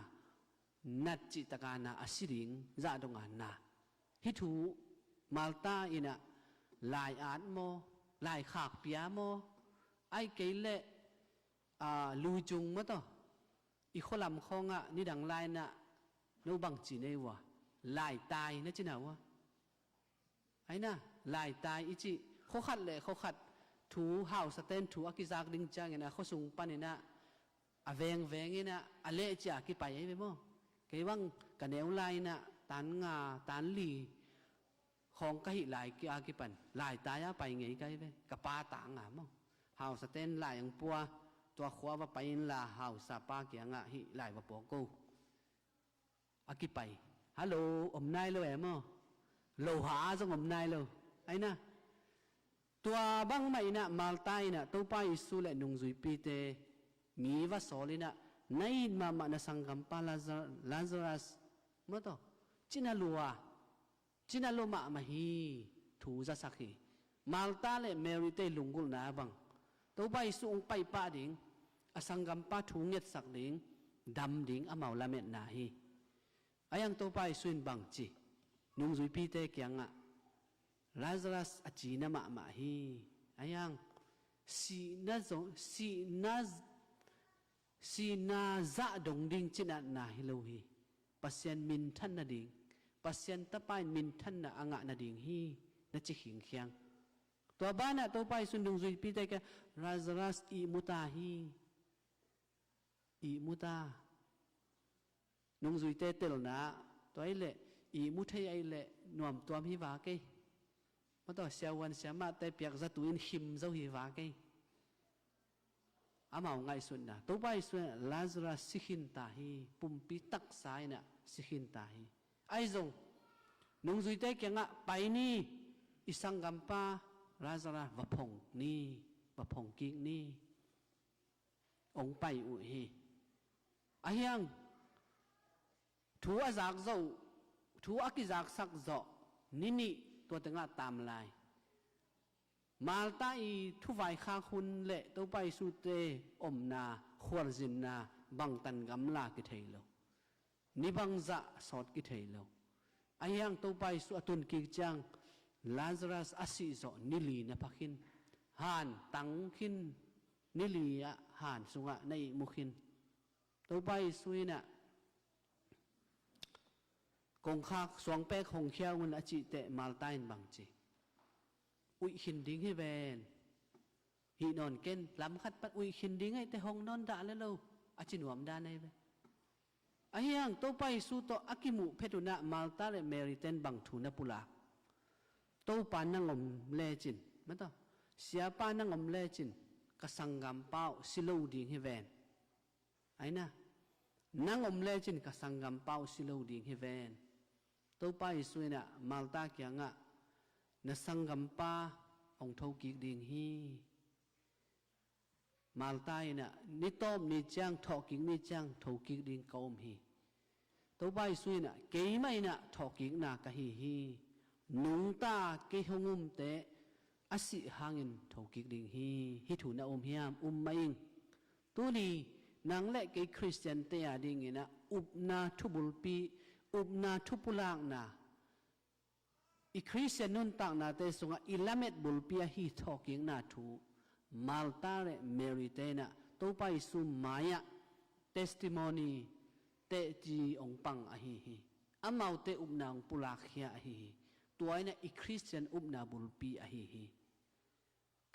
nat cihtaka na, a si ding zah donga na. Hih thu Martha inah lai at maw, lai khak pia maw, ahih kei leh, a, lui cung maw taw. I khualam khawngah nidang lai-inah no bangci nei uh a, laitai na cina uh a. Aina, laitai i cih, khuakhat le khuakhat thu, hausaten thu a kizak ding ciangin a khuasung paninah, a vengveng inah, a lehcia kipai ahi ve maw. Kei bang ka neu lai-inah, tan nga, tan li khawng ka hih lai kia kipan, laitai-a pai ngei ka hi ve, ka pa tanga maw. Hausaten lai ang pua, tua khua va pai inla, hausa pa kiangah hih lai va pua ko. A kipai. Hallo, om nai lo e maw? Lo ha a zong om nai lo. Aina. Tua bangmah inah Martha inah Topa Jesu le nungzuipite mi va sawl inah, na it mahmah na sanggampa Lazar-, Lazarus, maw taw, cina lua, cina lua mahmah hi, thu zasak hi. Martha le Mary te lunggulhna bang, Topa Jesu hong paipah ding, a sanggampa thu ngetsak ding, dam ding amau lametna hi. Ahi hang Topa Jesu in bangci, nungzuipite kiangah, Lazarus a cina mahmah hi. Ahi hang, sihna zong, sihna, sihna zah dong ding cinatna hi lo hi. Pasian minthan nading, Pasian Tapa in minthanna a ngah nading hi, na ci khingkhiang. Tua banah Topa Jesu in nungzuipite kiangah, Lazarus ihmu ta hi. Ihmu ta. Nungzuite telna, tua ahih leh, ihmu thei ahih leh, nuamtuam hi va kei. Maw taw, siavuan siamahte piakzatu in khim zo hi va kei. Amau ngaihsutna. Topa Jesu in Lazarus si khin ta hi, pumpi taksa inah si khin ta hi. Ahi zong, nungzuite kiangah pai ni, i sanggampa Lazarus va phong ni, va phong kik ni. Hong pai uh hi. Ahi hang, thu a zak zawh, thu a kizaksak zawh, ni nih tua tengah tam lai. Martha i thuvaikhak hun le Topa Jesu te omna, khualzinna, bangtan gamla kithei lo. Ni bangzah sawt kithei lo. Ahi hang Topa Jesu a tun kik ciang, Lazarus a sih zawh ni li na pha khin. Han tang khin, ni li ah han sungah na ihmu khin. Topa Jesu inah, kongkhak suangpek hongkhia un a cih teh Martha in bangci, uih khin ding hi ven. Hih nawn ken, lamkhat pan uih khin ding ahih teh hong nawn dah le lo, a ci nuam dan ahi ve. Ahi hang Topa Jesu tawh a kimuh phet unah Martha le Mary ten bang thu na pulak? Topa nang om lecin, maw taw, Siapa nang om lecin, ka sanggampa uh si lo ding hi ven. Aina, nang om lecin ka sanggampa uh si lo ding hi ven. Topa Jesu inah Martha kiangah, na sanggampa hong thokik ding hi. Martha inah, ni tawp ni ciang, thawhkik ni ciang, thokik ding ka om hi. Topa Jesu inah, keimah inah thawhkikna ka hi hi. Nungta kei hong umteh, a sih hangin thokik ding hi. Hih thu na um hiam? Um mah ing. Tuni, nang le kei Khristiante a dinginah, upna thubulpi, upna thupulakna, i Khristian nuntaknate sungah i lamet bulpi ahi thawhkikna thu, Martha le Mary tenah Topa Jesu mai-ah testimony, tehci hong pang ahi hi. Amaute upna hong pulakkhia ahi hi. Tua in ah i Khristian upna bulpi ahi hi.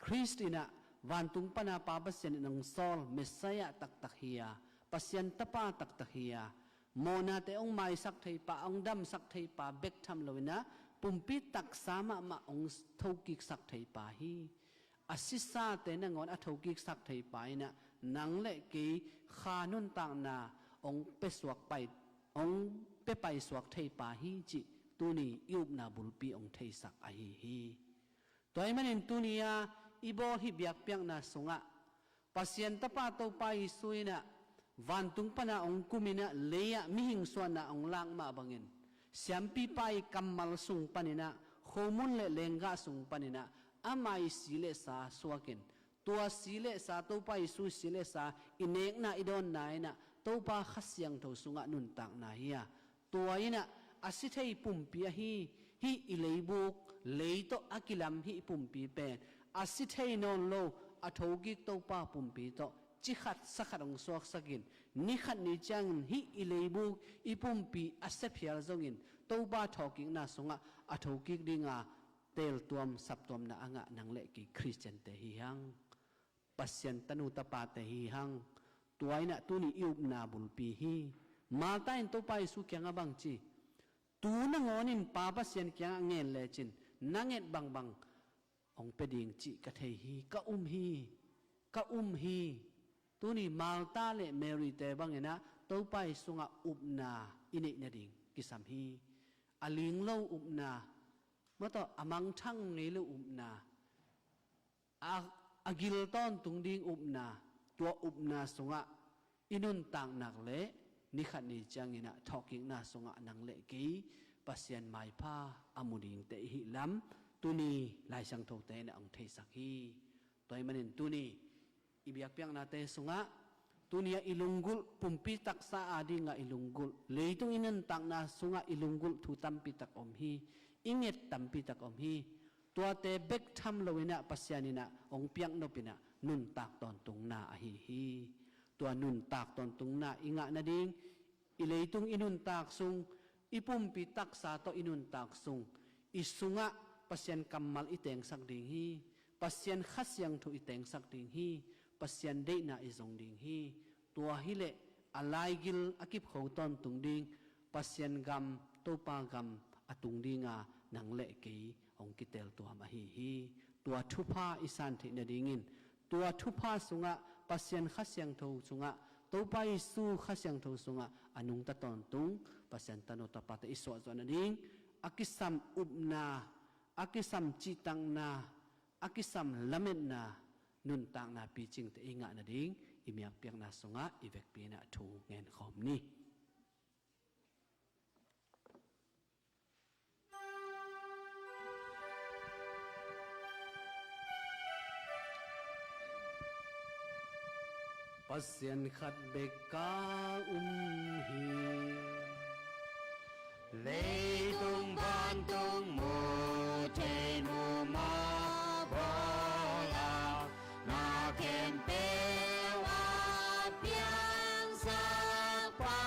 Khrist in ah vantung pana Pa Pasian in hong sawl Messiah taktak hi a, Pasian Tapa taktak hi a, mawhnate hong maisak theipa, hong damsak theipa bek tham lo in ah pumpi taksa mahmah hong thokiksak theipa hi. A sisate nangawn a thokiksak theipa in ah nang le kei kha nuntakna hong pesuak pai, hong pepaisuak theipa hi cih tuni i upna bulpi hong theisak ahi hi. Tua ahih manin tuni-a i bawl hih biakpiakna sungah Pasian Tapa Topa Jesu in ah vantung pana hong kum in ah lei-ah mihing suahna hong lak mah bangin siampipa' kammal sung panin ah, khomun le lenggah sung panin ah ama' si le sa suakin, tua si le sa, Topa Jesu si le sa i nekna i dawnna in ah Topa Kha Siangtho sungah nuntakna hi a, tua in ah a si thei pumpi ahi, hih i leibuk, lei tawh a kilam hih pumpi pen a si thei nawn lo, a thokik Topa pumpi tawh ci khat sa khat hong suaksakin, ni khat ni ciangin hih i leibuk, i pumpi a sia phial zongin Topa thawhkikna sungah a thokik dinga teeltuam saptuamna a ngah nang le kei Khristiante hi hang. Pasian tanu tapate hi hang. Tua in ah tuni i upna bulpi hi. Martha in Topa Jesu kiangah bang ci? Tu nangawn in Pa Pasian kiangah ngen lecin na nget bangbang hong pia ding cih ka thei hi, ka um hi, ka um hi. Tuni Martha le Mary-te bangin ah Topa Jesu sungah upna i neih nading kisam hi. A ling lo upna, maw, tua a mangthang ngei lo upna, a, a gil tawntung ding upna, tua upna sungah i nuntak nak leh ni khat ni ciangin ah thawhkikna sungah nang le kei Pasian maipha a mu dingte i hih lam tuni Lai Siangthote in ah hong theisak hi. Tua ahih manin tuni i biakpiaknate sungah, tuni-ah i lunggulh, pumpi taksa adingah i lunggulh, leitung i nuntakna sungah i lunggulh thu tampi tak om hi, i nget tampi tak om hi. Tuate bek tham lo in ah Pasian in ah hong piaknop in ah nuntak tawntungna ahi hi. Tua nuntak tawntungna i ngah nading, i leitung i nuntak sung, i pumpi taksa tawh i nuntak sung, i sungah Pasian kammal i tengsak ding hi. Pasian Kha Siangtho i tengsak ding hi. Pasian deihna i zong ding hi. Tua hileh a laigil a kipkho tawntung ding, Pasian gam, Topa gam a tung dinga nang le kei hong kiteltuam ahi hi. Tua thupha i san theih nadingin, tua thupha sungah, Pasian Kha Siangtho sungah, Topa Jesu Kha Siangtho sungah a nungta tawntung Pasian tanu tapate i suahzuah nading, a kisam upna, a kisam cihtakna, a kisam lametna, nuntakna picingte i ngah nading i biakpiakna sungah i vekpi in ah thu ngenkhawm ni. Pasian khat bek ka um hi. Leitung vantung mu thei mumaw bawl a, na khempeuh a piangsak pa,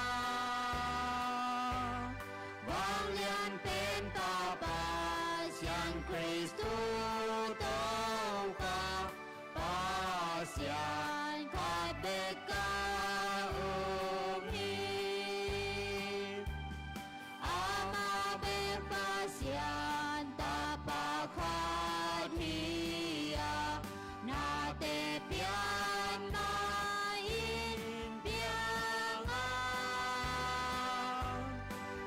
vanglian pen Pa Pasian Khristu Topa, Pasian khat bek ka um hi. Amah bek Pasian Tapa khat hi a, nate pian mah in piang a,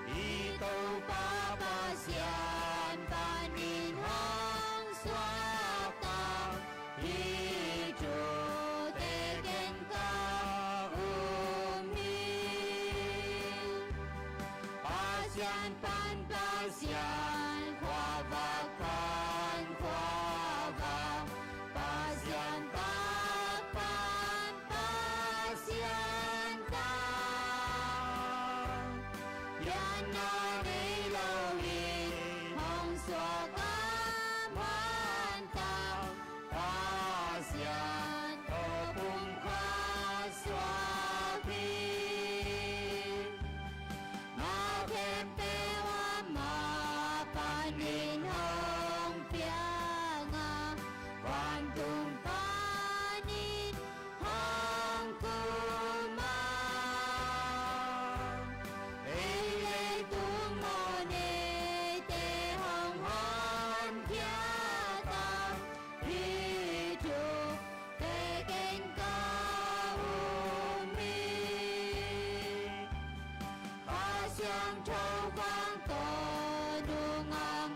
i Topa Pasian panin hong suakta, hih thute ken ka um hi. Pasian pan Pasian, khuavak pan khuavak, Pasian tak pan Pasian tak, pianna nei lo in hong suak a man tak, Pasian tawh pumkhat suak hi. in hong piang a, vantung panin hong kum a, ei leitung mawhneite hong honkhia ta, hih thute ken ka um hi. Kha Siangtho vang tawh nungak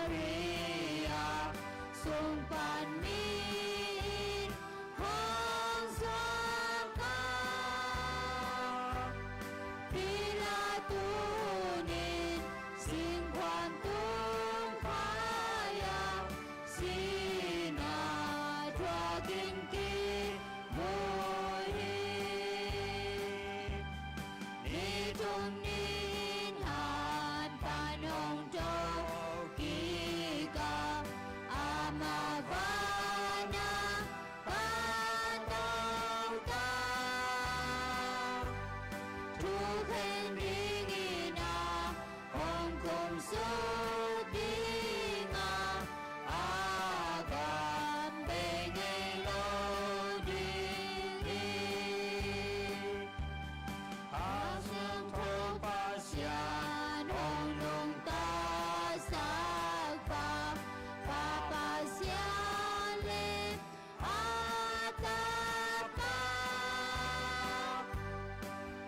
Maria sung pan mi in hong suak a, hih la tuni in singkhuam tung khai a, sihna thuakin kimu hi. Ni thum ni in hanpha hong to kik a, amah van a Pa tawh ta, thu khen dingin a hong kumsuk ding a, a gam bei ngei lo ding hi. Kha Siangtho Pasian hong nungtasak pa, Pa Pasian le a Tapa,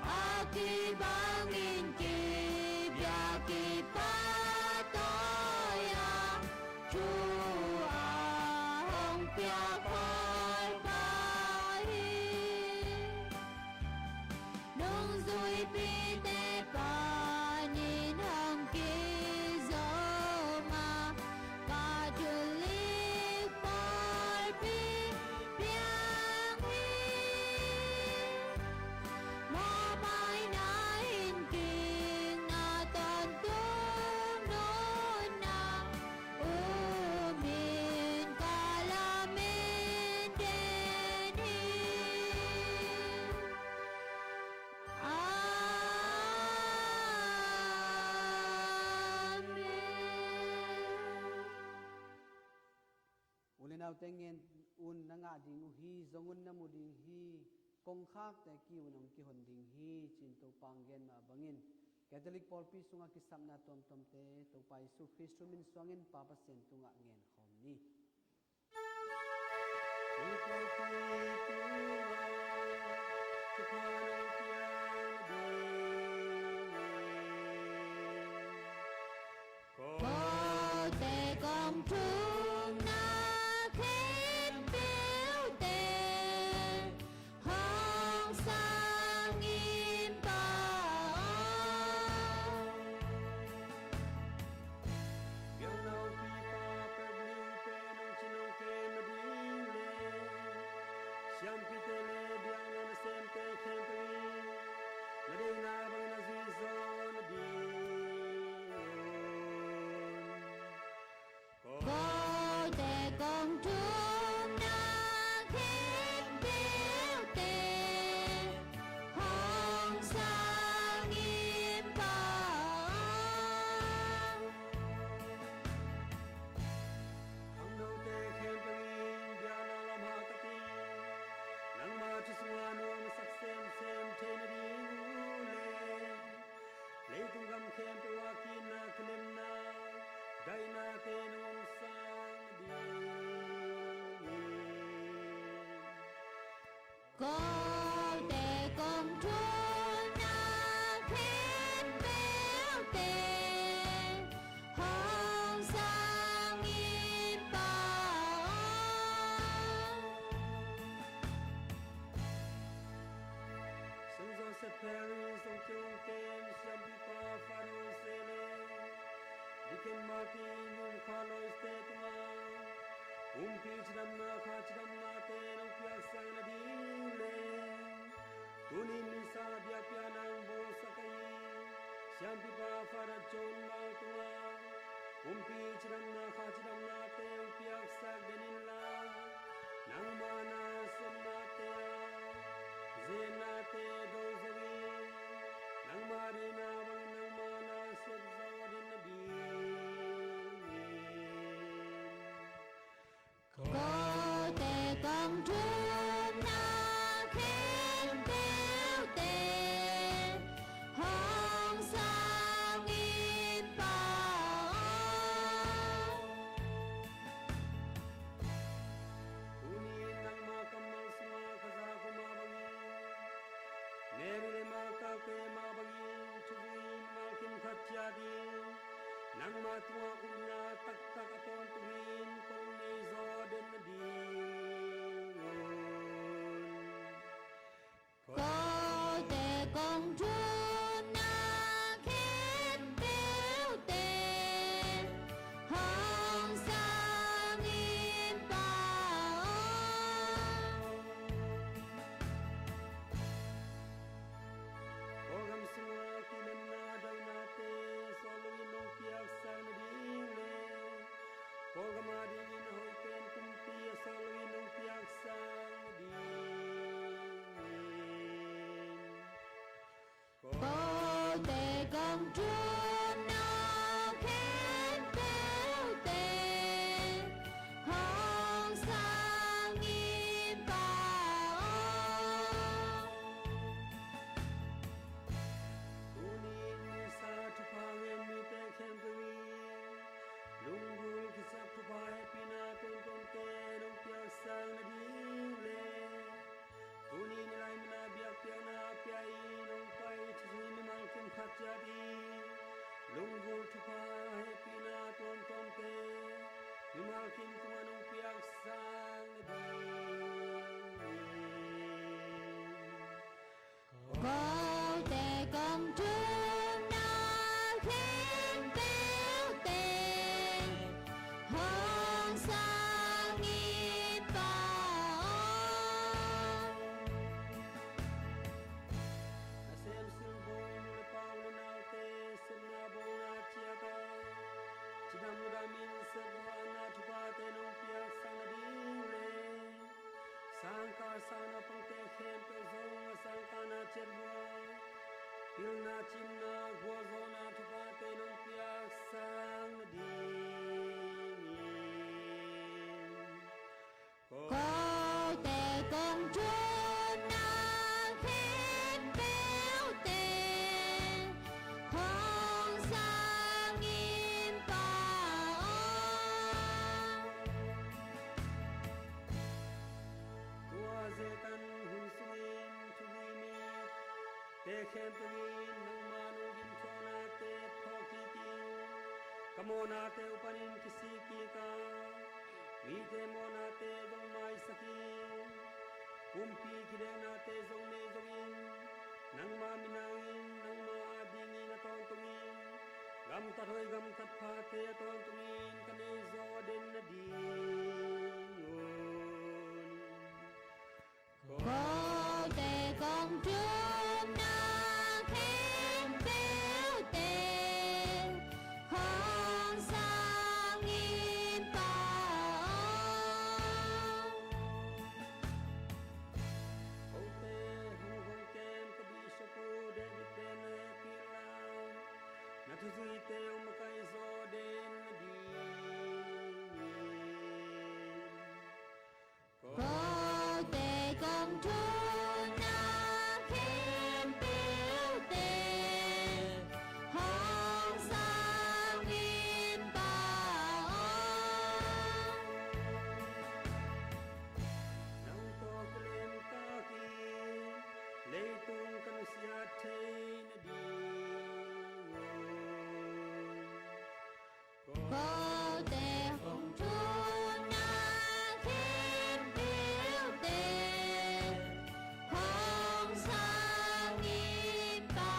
a kibangin kibiak kipahtawi a, thu a hong piak Bawipa hi. Nungzuipite panin hong kizom a, Catholic pawlpi piang hi. Mawhmaina in kikna tawntung nunna, um in ka lamen den hi. Amen. U le naute, ngen un, na ngah ding uh hi, zong un, na mu ding hi, kongkhakte kiu in hong kihon ding hi, ci-in Topa hong gen mah bangin, Catholic pawlpi sungah kisapna tuamtuamte Topa Jesu Khrist thu min suangin Pa Pasian tungah ngen khawm ni. Kote kong thumna khempeuh teng hong sanggim pah aw. Biakna-ah pi, pa, peuh, liu pen hong cin hong kem nading le, siampite le biakna nasemte khempeuh in na deihna bangin na zui zawh nading un. Kote kong thumna khempeuh teng hong sanggim pah aw. Khangnote khempeuh in biakna lam hahkat in, nangma thu sungah nuam a sak semsem thei nading uh le, leitung gam khempeuh ah ki-itna, kilemna, daihnate nong omsak dingin. Kote kong thumna khempeuh teng hong sanggim pah aw. Saint Joseph Parish hong tung kem siampipa Father Jose le Deacon Martin, Deacon Carlos te tungah pumpi cidamna, kha cidamnate nong piaksak nading le, tuni Missa biakpiakna hong bawlsak ahi siampipa Father John Mal tungah pumpi cidamna, kha cidamnate hong piaksak den inla, nangma nasepnate ah zennate do zo in, nangma deihna bangin nangma nasep zo den nading. ciat in, nangma tungah upna taktak a tawntungin kong nei zaw den nadingun. Kote kong thumna khempeuhte hong sang in, Pa aw. Kawlgam sunga kilemna dainate sawt loin nong piaksang nading le Kawlgam adingin a hoih pen kumpi a sawt loin nong piaksang nadingin. Kote kong thumna khempeuhte hong sang in, Pa aw. Tuni in sa thupha ngen mite khempeuh in lunggulh kisap thupha hehpihna tuamtuamte nong piaksang nading le tuni in i lai munah biakpiakna pia-in hong pai thusi mimal kim khat ciat in lunggulh thupha hehpihna tuamtuamte mimal kim tungah nong piaksang nadingin. Kote kong thumna khempeuhte hong sang in, Pa aw. Nasem silbawl nu le pa, u le naute sepna bawlna ciat a cidam ludamin sepna thuphate nong piaksang nading le sangkah sangnaupangte khempeuh zong a sangkahna ciat uh ah pilna, cimna, gualzawhna thuphate nong piaksang nadingin. Kote kong thumna khempeuhte hong sang in, Pa aw. Tua zekan hun sungin thuzui mite khempeuh in nangma nong gimthuaknate phawk kik in. Ka mawhnate uh panin kisik kik a, mite mawhnate zong maisak in. Kumpi kideknate zong nei zongin, nangma min hangin, nangma adingin a tawntungin gamtat hoih gamtat phate a tawntungin ka nei zaw den nadingun. Kote kong thumna khempeuhte hong sang in, Pa aw. Kote hong hong kem ka bishop uh David pen na hehpih inla, na thuzuite hong makaih zaw den nadingin. Kote kong thumna khempeuhte hong sang in, Pa aw. Nang tawh ka lemtak in, leitung ka nusiat thei nadingun. Kote hong thumna khempeuhte hong sang in, Pa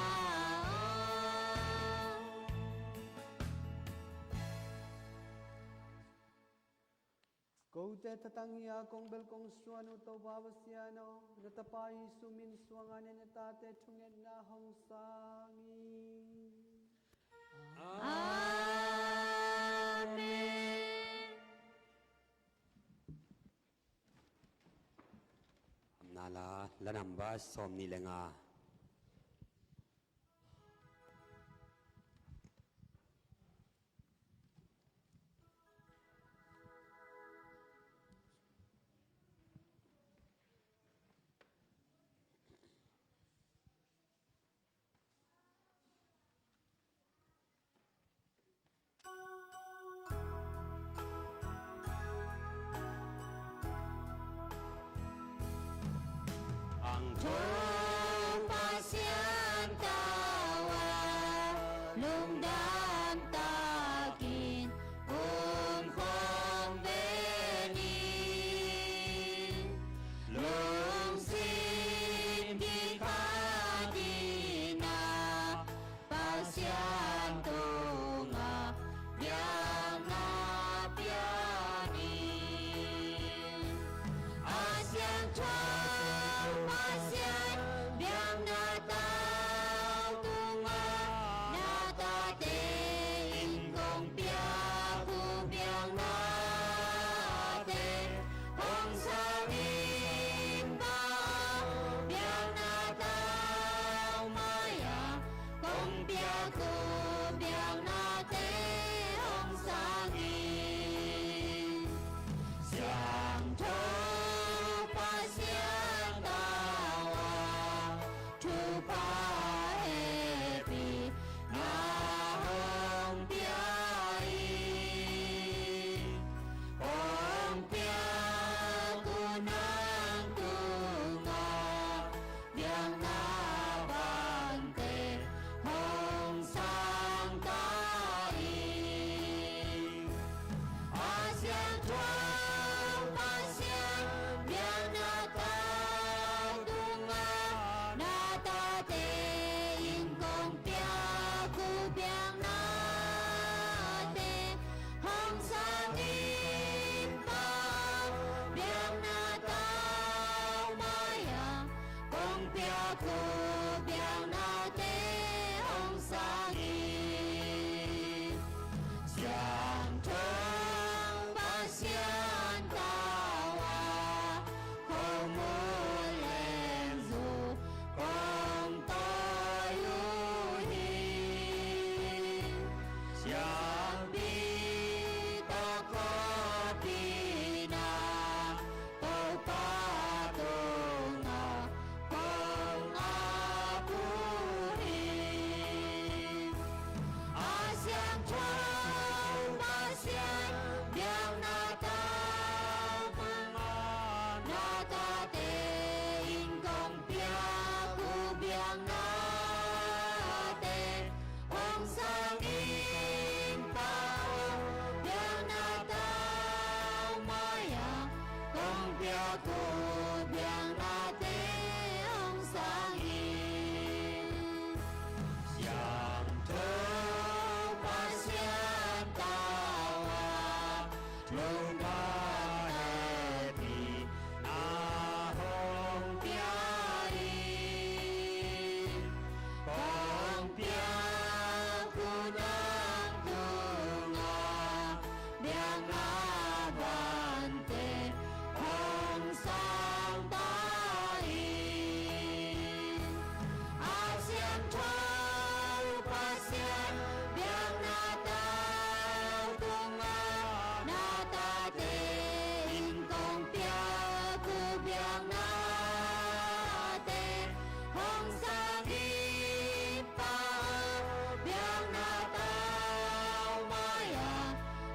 aw. Kote thatang hi-a kong bel kong suan uh Topa Pasian aw, na Tapa Jesuh min suang a na tate thungetna hong sang in. Amen. Amna la, la number sawm nih le nga. Ang thu Pasian tawh a lungdam Hong sang in Pa aw, biakna tau mai-a kong piak uh biaknate hong sang in. Siangtho Pasian tau-a khomun lengzu kong tawi uh hi. Siampi tawh kawpina Topa tungah kong ap uh hi. A siangtho Pasian, biakna tau tungah na tate in kong piak uh biaknate hong sang in Pa aw, biakna tau mai-a kong piak uh biaknate hong sang in. Siangtho Pasian tau-a lungdam hehpihna hong pia in. Kong piak uh nang tungah biakna vante hong sang ta in. A siangtho Pasian, biakna tau tungah na tate in kong piak uh biaknate hong sang in Pa aw, biakna tau mai-a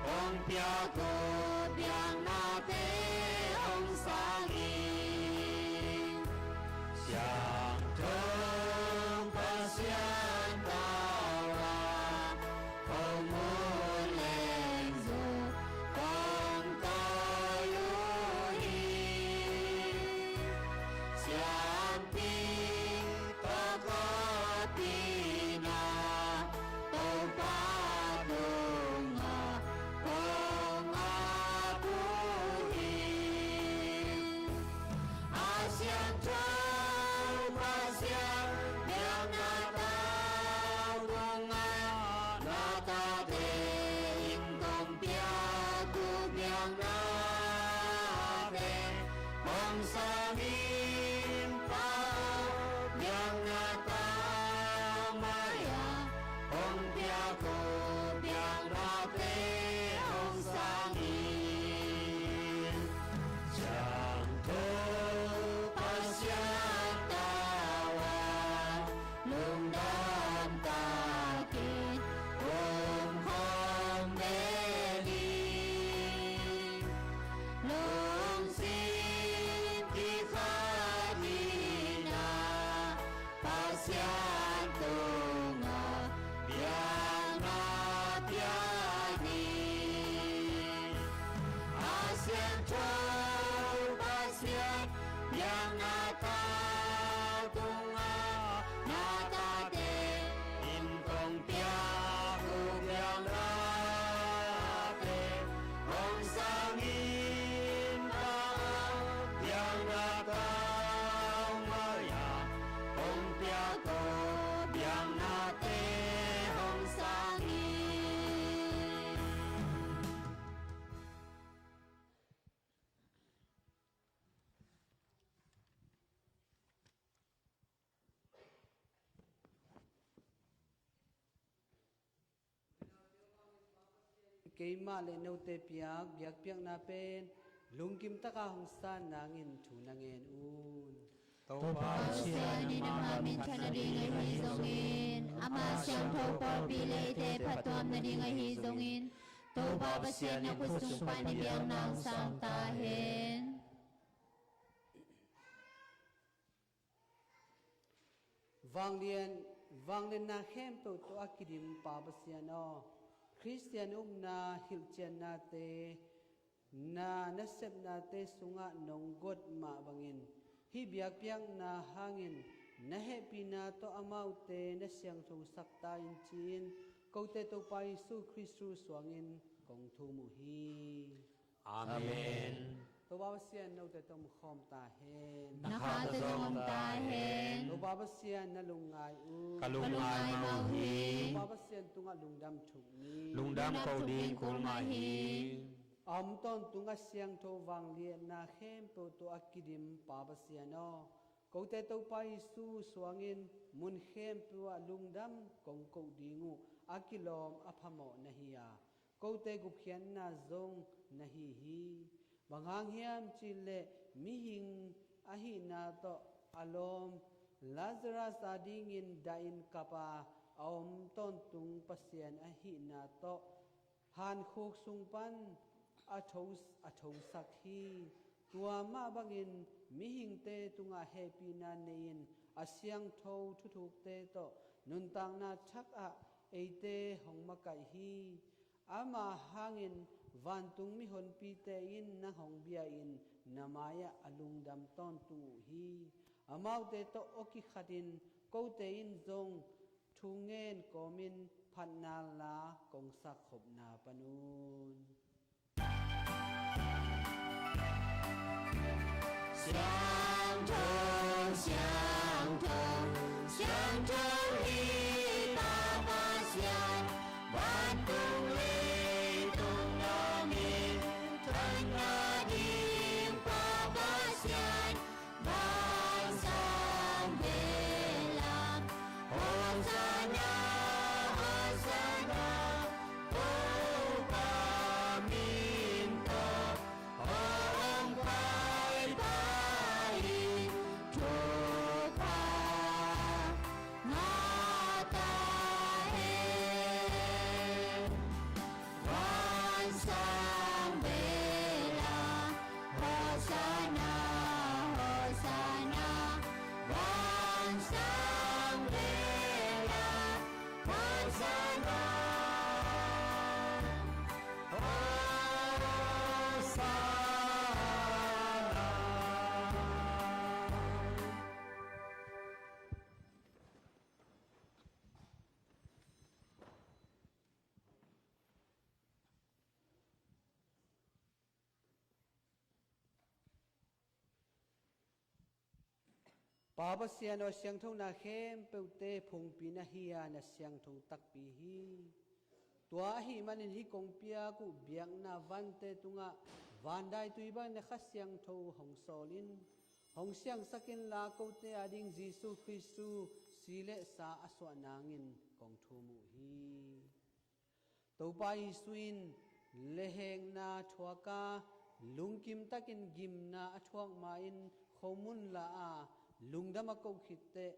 kong piak uh biaknate hong sang in. Siangtho Pasian tau-a khomun lengzu kong tawi uh hi. Siampi tawh kawpina Topa tungah kong ap uh hi. A siangtho Pasian, biakna tau tungah na tate in kong piak uh biaknate hong sang in Pa aw, biakna tau mai-a kong piak uh biaknate hong sang in. Siangtho Pasian tau-a lungdam takin um khawm ve ni. Lungsim kikhatin a Pasian tungah biakna pia ni. A siangtho Pasian, biakna tau tungah na tate in kong piak uh biaknate hong sang in Pa aw, biakna tau mai-a kong piak uh biaknate hong sang in. Keimah le note piak biakpiakna pen lungkim taka hong san nangin thu na ngen un. Topa Pasian in ama minthan nading ahi zongin, ama siangtho pawlpi le eite phattuam nading ahi zongin, Topa Pasian in a khut sung pan i biakna hong sang ta hen. Vanglian, vanglianna khempeuh tawh a kidim Pa Pasian aw, Khristian upna hilhciannate na nasepnate sungah nong got mah bangin hih biakpiakna hangin na hehpihna tawh amaute na siangthosak ta in ci-in kote Topa Jesu Khrist thuzui suangin kong thum uh hi. Amen. Topa Pasian note tawh om khawm ta hen. Na khate zong om ta hen. Topa Pasian na lungngai uh. Ka lungngai mah uh hi. Topa Pasian tungah lungdam thuk ni. Lungdam ko ding kul mah hi. A om tawntung a siangtho vangliatna khempeuh tawh a kidim Pa Pasian aw, kote Topa Jesu suangin mun khempeuh ah lungdam kong koh ding uh a kilawm a phamawh na hi a, kote gupkhiatna zong na hi hi. Bang hang hiam cihleh mihing ahihna tawh a lawm Lazarus adingin dahin kap a, a om tawntung Pasian ahihna tawh hankhuk sung pan a tho, a thosak hi. Tua mah bangin mihingte tungah hehpihna nei-in a siangtho thuthukte tawh nuntakna thak ah eite hong makaih hi. Ama hangin vantung mihonpite in nang hong bia-in na mai-ah a lungdam tawntung uh hi. Amaute tawh aw kikhatin kote in zong thungen kawmin phatna la kong sakkhopna pan un. Siangtho, siangtho, siangtho hi Pa Pasian, vantung leitung dongin thanna ding Pa Pasian, van sang bel ah. Hosanna, Hosanna, Topa min tawh hong paipai in thupha ngah ta hen. Van sang bel ah, Hosanna, Hosanna, van sang bel ah, Hosanna, Hosanna. Pa Pasian aw, siangthona khempeuhte phungpi na hi a, na siangtho takpi hi. Tua ahih manin hih kong piak uh biakna vante tungah vandaitui bangin na Kha Siangtho hong sawl in, hong siangsak inla kote ading Jesu Khristu si le sa a suah nangin kong thum uh hi. Topa Jesu in lehhekna thuak a, lungkim takin gimna a thuak ma-in khomun la a, lungdam a koh khit teh,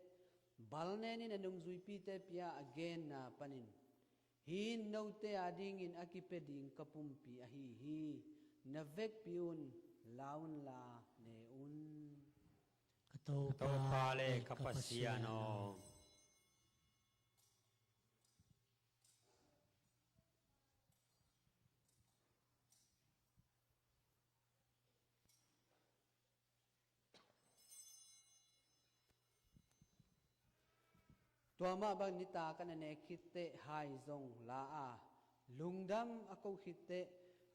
balnen in a nungzuipite pia a genna panin, "Hih in note adingin a kipia ding ka pumpi ahi hi. Na vekpi un, la unla ne un." Ka Topa le ka Pasian aw. Tua mah bang nitak a na nek khit teh hai zong la a, lungdam a koh khit teh,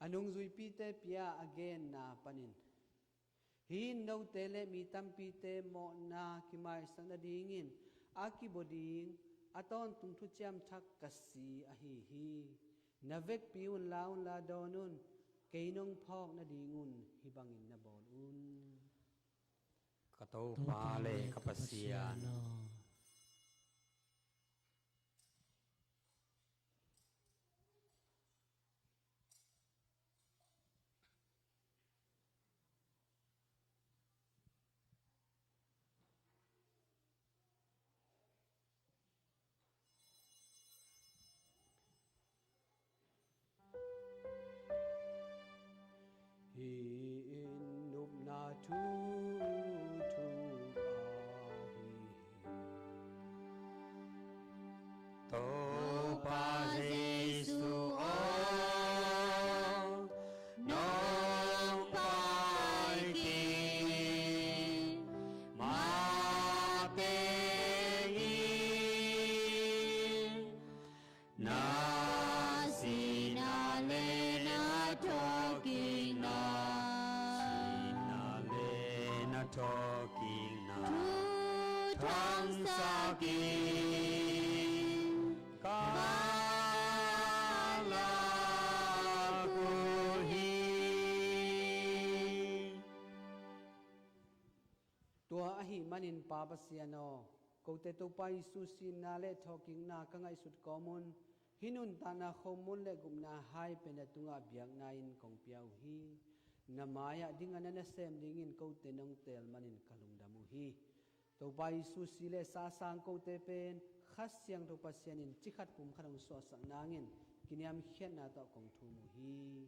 a nungzuipite pia a genna panin, "Hih in note le mi tampite mawhna kimaisak nadingin a kibua ding a tawntung thuciam thak ka si ahi hi. Na vekpi un, la unla dawn un, kei nong phawk nadingun hih bangin na bawl un." Ka Topa le ka Pasian aw. Hih in nopna thu, thu ahi hi. Thawhkikna thu thangsakin ka lak uh hi. Tua ahih manin Pa Pasian aw, kote Topa Jesu sihna le thawhkikna ka ngaihsut kawmun, hih nuntakna khomun le gupna hai pen na tungah biakna-in kong pia uh hi. Na mai-ah ding a na nasem dingin kote nong teel manin ka lungdam uh hi. Topa Jesu si le sa a sang kote pen Kha Siangtho Pasian in cikhat pumkhat hong suahsak nangin kiniamkhiatna tawh kong thum uh hi.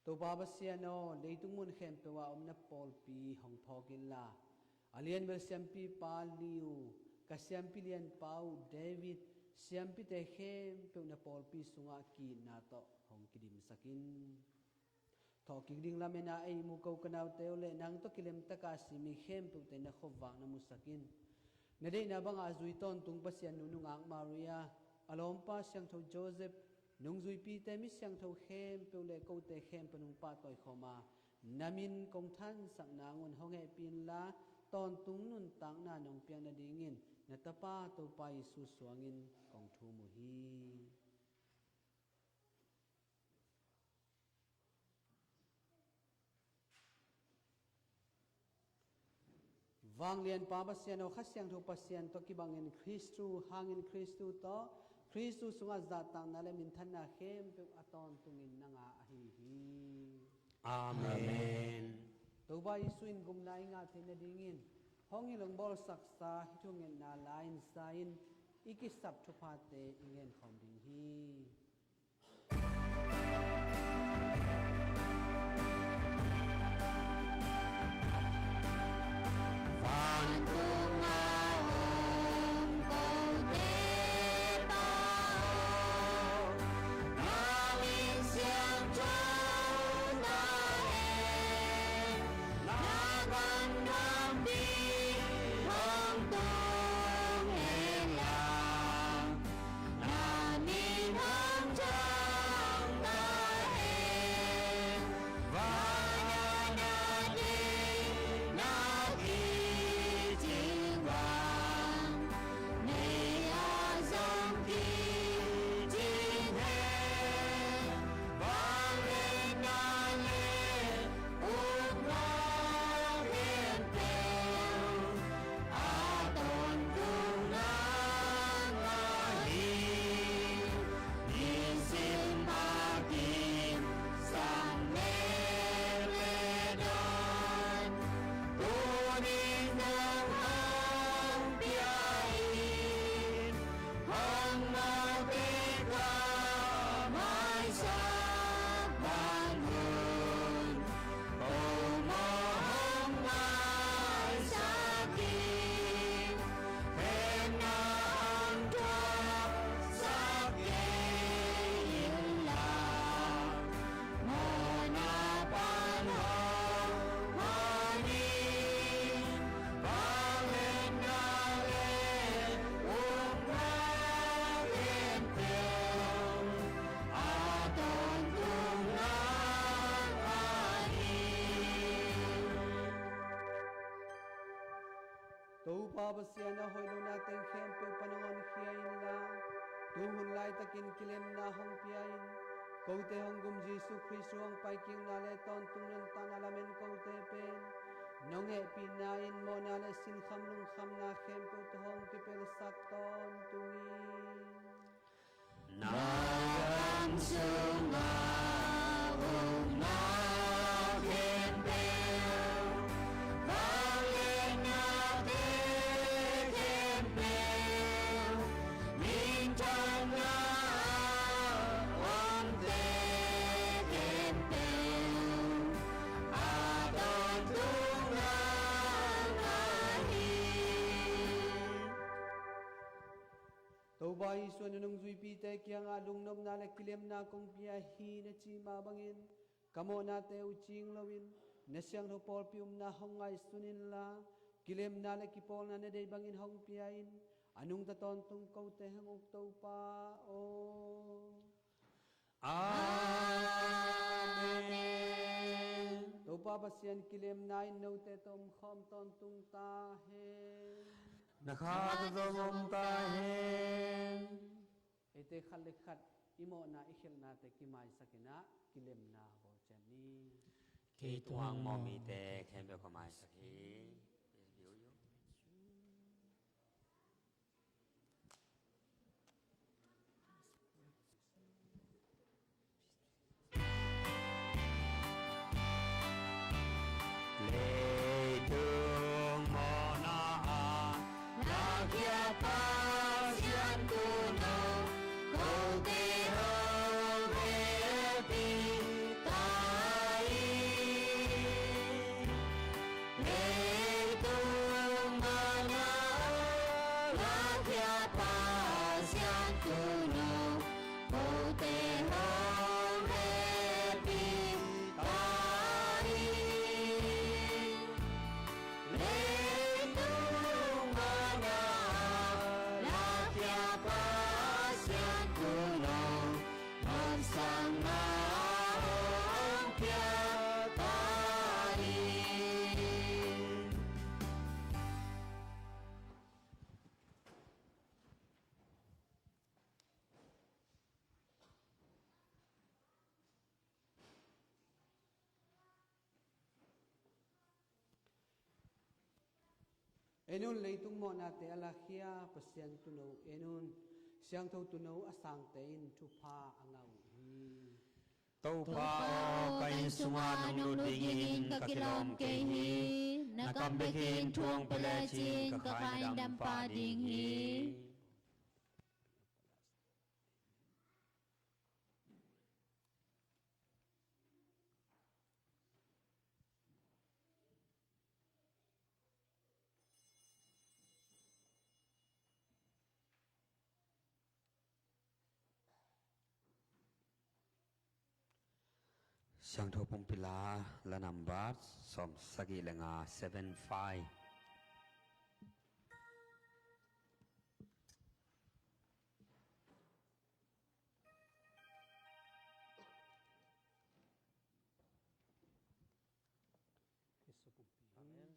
Topa Pasian aw, leitung mun khempeuh a om na pawlpi hong phawk inla, a lianbel siampipa Liu, ka siampi lianpa uh David, siampite khempeuh na pawlpi sungah ki-itna tawh hong kidimsak in. Thawhkik ding lamen a ei mu ko ka naute uh le nang tawh kilemtaka si mi khempeuhte na khuavak na musak in. Na deihna bangah a zui tawntung Pasian nu nungak Maria, a lawmpa siangtho Joseph, nungzuipite mi siangtho khempeuh le kote khempeuh nung pahtawi khawma na min kong thansak nangun hong hehpih inla, tawntung nuntakna nong piak nadingin na Tapa Topa Jesu suangin kong thum uh hi. Vanglianpa Pasian aw, Kha Siangtho Pasian tawh kibangin Khristu hangin Khristu tawh, Khristu sungah zahtakna le minthanna khempeuh a tawntungin nanga ahi hi. Amen. Topa Jesu in gupna i ngah theih nadingin hong hilh hong bawlsaksa hih thungetna la-in sa-in i kisap thuphate i ngenkhawm ding hi. Topa Pasian a hoih lohna teng khempeuh pan hong honkhia inla, tuhun laitakin kilemna hong pia in. Kote hong gum Jesu Khristu hong paikikna le tawntung nuntakna lamen kote pen nong hehpihna in mawhna le sinkham lungkhamna khempeuh tawh hong kipelsak tawntung in. Na gam sungah omna khempeuh, vangliatnate khempeuh, minthanna omte khempeuh, a tawntung nang ahi. Topa Jesu in a nungzuipite kiangah lungnopna le kilemna kong pia hi na cih mah bangin, ka mawhnate uh cing loin na siangtho pawlpi upna hong ngaihsun inla, kilemna le kipawlna na deih bangin hong pia in. A nungta tawntung kote hong uk Topa aw. Amen. Pasian kilemna in note tawh omkhawm tawntung ta hen. Na kha tawh zong om ta hen. Eite khat le khat i mawhna i khialhnate kimaisak in ah kilemna bawl ciat ni. Kei tung hang mawh mite khempeuh ka maisak hi. Leitung mawhna ah lakhia Pasian Tuuno, kote hong hehpih ta hi. Leitung mawhna ah lakhia Pasian Tuuno, kote hong hehpih ta hi. Leitung mawhna ah lakhia Pasian Tuuno, hong sang na hong pia ta hi. En un, leitung mawhnate a lakhia Pasian Tuuno, en un, Siangtho Tuuno a sangte in thupha a ngah uh hi. Topa aw, ka inn sungah nong lut ding in ka kilawm kei hi. Na kam bekin thu hong pia lecin ka kha in dam pah ding hi. Siangtho Pumpi La, la nambat sawm sagih le nga, seven five. Khristu pumpi hi. Amen.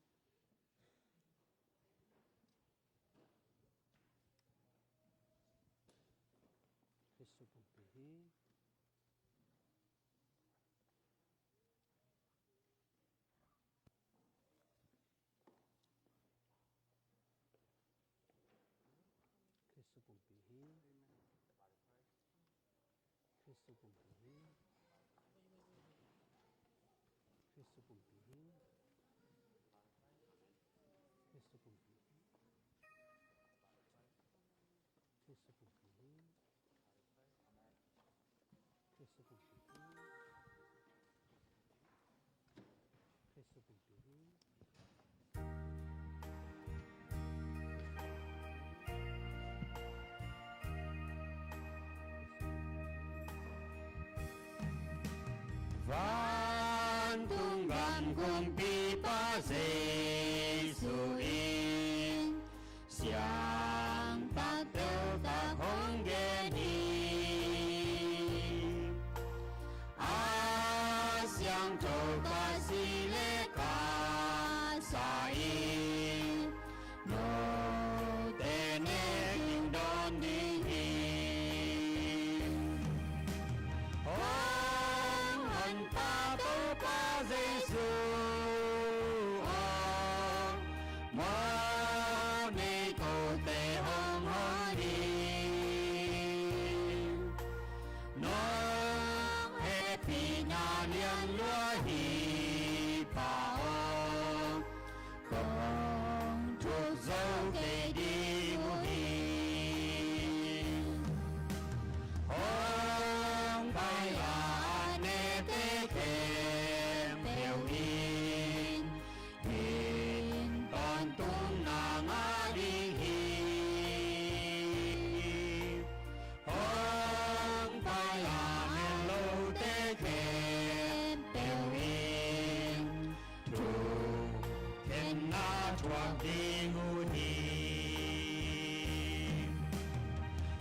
Khristu pumpi hi. Khristu pumpi hi. Khristu pumpi hi. Khristu pumpi hi. Khristu pumpi hi. Khristu pumpi hi. Khristu pumpi hi. Khristu pumpi hi. Vantung gam kumpipa Jesu in siangtak teltak hong gen hi. A siangtho ka si le ka sa in, note ne ding dawn ding hi. Hong Honpa Topa Jesu aw, mawhnei kote hong hon hi. Nong hehpihna lianlua hi Pa aw, kong thuk zo kei ding uh hi. Hong pai a nete khempeuh in, in tawntung na ngah ding hi. Hong pai a en lote khempeuh in, thukhenna thuak ding uh hi.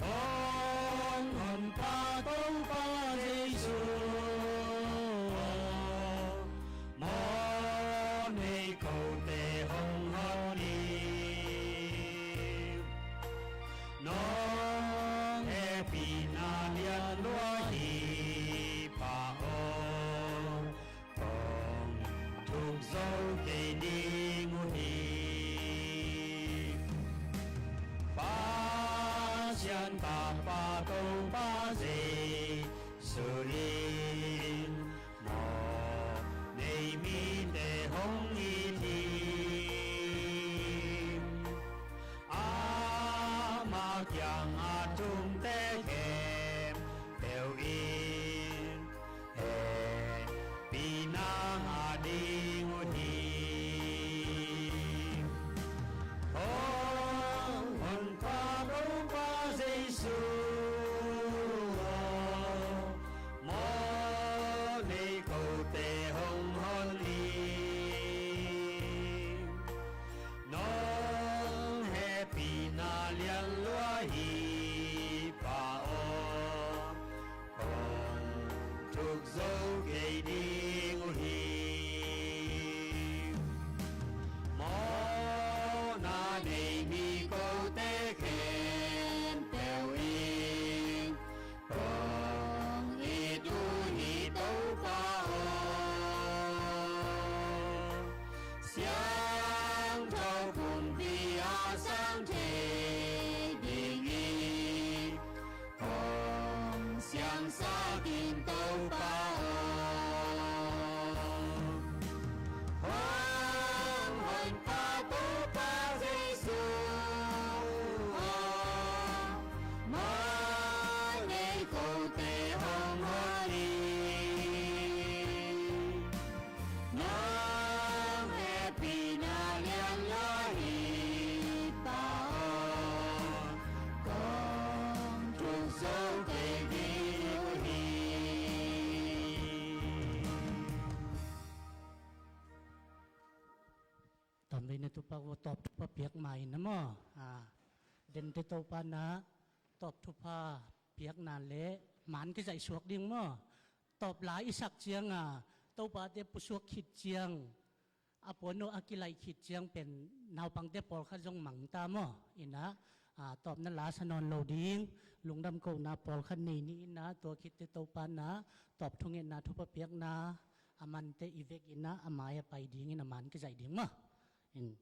Hong Honpa Topa Jesu aw, maw lian lua hi Pa aw, kong thuk zo kei ding uh hi. Pasian Tapa Topa Jesu in mawhnei mite hong it hi. Ama kiang a tungte khempeuh in hehpihna ngah ding uh hi. Hong Honpa Topa Jesu aw, mawhnei kote hong hon hi. Nong hehpihna lian lua hi Pa aw, kong thuk zo kei ding uh hi. Mawhna nei mi kote khempeuh in kong it uh hi Topa aw. Siangtho kumpi a sang thei ding hi. Hong siangsak in Topa aw. Hong Honpa Topa Jesu aw, mawhnei kote hong hon hi. Nong hehpihna lian lua hi Pa aw, kong thuk zo kei ding uh hi. Tamvei na tupak vo tawp thupha piak ma in na maw. A, dente Topa na tawp thupha piakna le man kizaih suak ding maw. Tawp lai i sak cianga Topate pusuak khit ciang a puan uh a kilaih khit ciang pen naupangte pawlkhat zong mangta maw. Inah, a, tawpna la sa nawn lo ding, lungdam kohna pawlkhat nei ni inah, tua khitte Topa na tawp thungetna thupha piakna a mante i vek inah a mai a pai dingin a man kizaih ding maw. In.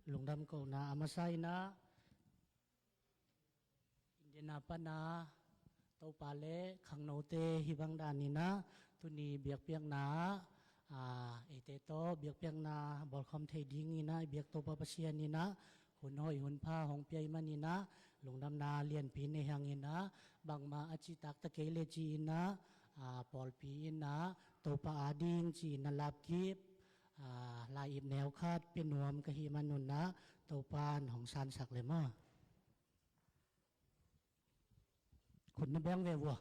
Lungdam kohna a masa inah, Indiana pana Topa le khangnote hih bang dan inah tuni biakpiakna, a, eite tawh biakpiakna bawlkhawm thei ding inah i biak Topa Pasian inah hun hoih hun pha hong pia i man inah lungdamna lianpi nei hang inah bangmah a cihtak ta kei le ci inah, a, pawlpi inah Topa ading ci inah lapkip, a, lai-ip neu khat pia nuam ka hih man un ah Topa in hong sansak le maw. Khut na beng ve vua.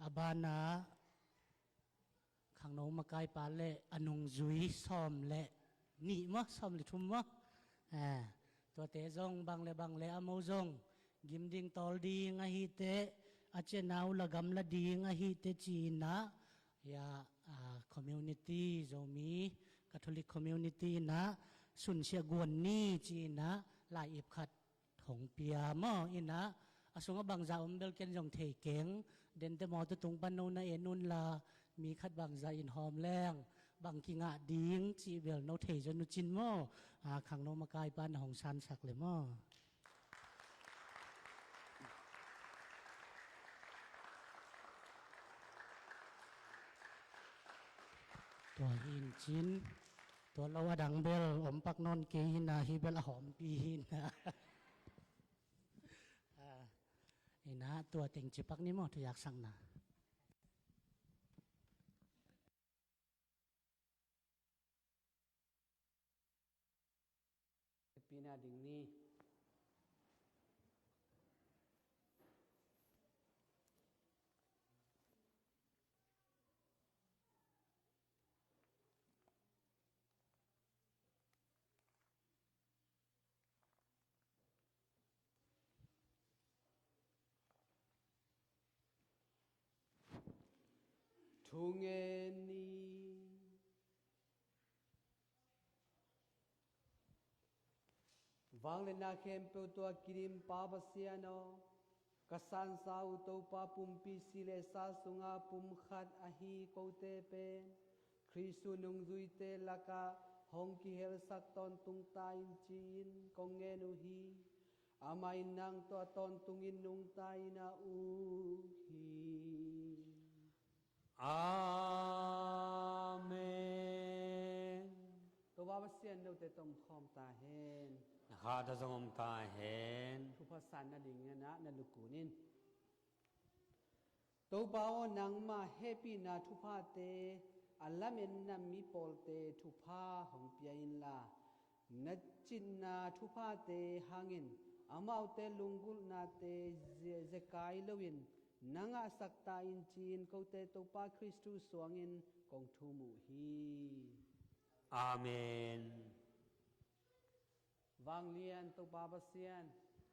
A banah khangno makaipa le a nungzui sawm le nih maw, sawm le thum maw? Eh, tuate zong bang le bang le a mo zong gim ding tawl ding ahih teh, a cianau la gamla ding ahih teh ci inah, ya, ah, community, Zomi Catholic community inah sunsiah guan ni ci inah lai-ip khat hong pia maw inah, a sungah bangzah om bel ken zong thei keng, dente mawtaw tung pan no na en un la, mi khat bangzah in hawm leng bang kingah ding cih bel no thei zon uh cin maw. A, khangno makaipa na hong sansak le maw. Tua hi in cin, tua lo a dang bel om pak nawn kei hi na, hi bel a hawmpi hi na. Ah, inah tua teng ci pak ni maw, thuyak sakna. Hehpihna ding ni. Thungen ni. Vangliatna khempeuh tua kidim Pa Pasian aw, ka sansa uh Topa pumpi si le sa sunga pumkhat ahi kote pen Khristu nungzuite lakah hong kihelsak tawntung ta in ci-in kong ngen uh hi. Amah in nang tawh tawntungin nungta in a uk hi. Amen. Topa Pasian note tawh om khawm ta hen. Na kha tawh zong om ta hen. Thupha san nadingin ah na lukun in. Topa aw, nangmah hehpihna thuphate a lametna mi pawlte thupha hong pia inla, na citna thuphate hangin amaute lunggulhnate ze-, zekai loin na ngahsak ta in ci-in kote Topa Khristu suangin kong thum uh hi. Amen. Vanglian Topa Pasian,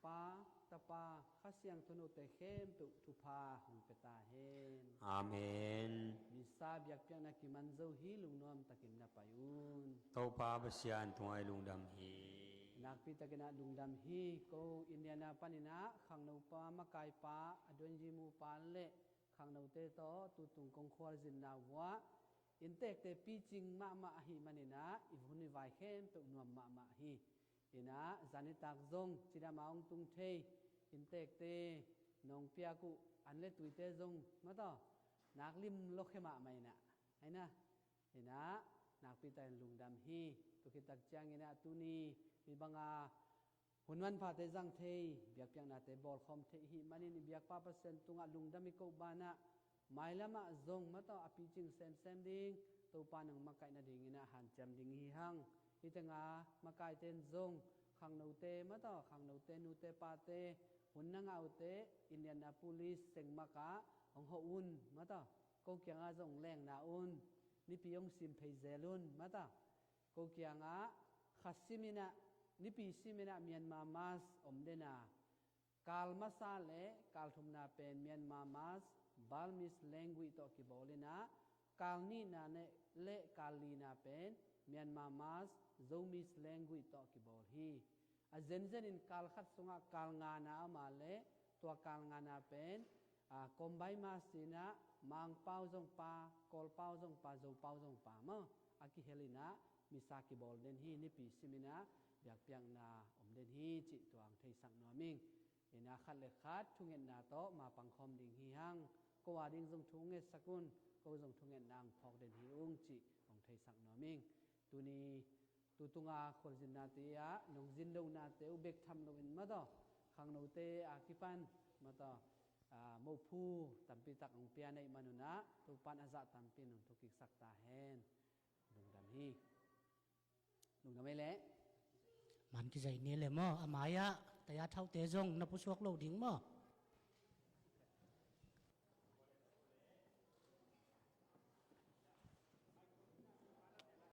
Pa, Tapa, Kha Siangtho note khempeuh thupha hong pia ta hen. Amen. Misa biakpiakna kiman zo hi, lungnuam takin na pai un. Topa Pasian tungah i lungdam hi. Nakpi takin ah lungdam hi. Ko Indiana panin ah khangnopa makaipa a duanjimu pa le khangnote tawh tutung kong khualzinna vuah inntekte picing mahmah ahih manin ah i hun i vai khempeuh nuam mahmah hi. Inah zanitak zong cidam a hong tung thei inntekte nong piak uh an le tuite zong mataw nak lim lokhia mahmah inah. Aina inah nakpi takin lungdam hi. Tukhitak ciangin ah tuni mi banga hun manphate zang thei, biakpiaknate bawlkhawm thei hi manin i biakpa Pasian tungah lungdam i koh banah mailamah zong mataw a picing semsem ding Topa nang makaih nadingin ah hanciam ding hi hang. Hih tengah makaite in zong khangnote mataw, khangnote nute pate hun na ngah uhte Indianapolis sengmakah hong hawh un mataw. Ko kiangah zong lengna un, nipi hong sim phei zel un mataw. Ko kiangah kha siminah, nipi siminah Myanmar Mass om dena, kal masa le kal thumna pen Myanmar Mass Burmese language tawh kibawl inah, kal nihna le, le kal lina pen Myanmar Mass Zomiese language tawh kibawl hi. A zenzen in kal khat sungah kal ngana a om a le tua kal ngana pen a, Kombai Mass inah Mangpau zong pa, Kawlpau zong pa, Zopau zong pa maw a kihel inah misa kibawl den hi, nipi siminah biakpiakna om den hi cih tua hong theisak nuam ing. Inah khat le khat thungetna tawh mapang khawm ding hi hang. Ko a ding zong thu ngetsak un, ko zong thungetna hong phawk den hi ung cih hong theisak nuam ing. Tuni tutunga khualzinnate ah nong zindonate uh bek tham loin mataw khangnote a kipan mataw, a, mophu tampi tak hong pia neih manunah Topan a zah tampi nong thukiksak ta hen. Lungdam hi. Lungdam ei leh. Man kizai ni le maw, a mai-ah taya thaute zong na pusuak lo ding maw.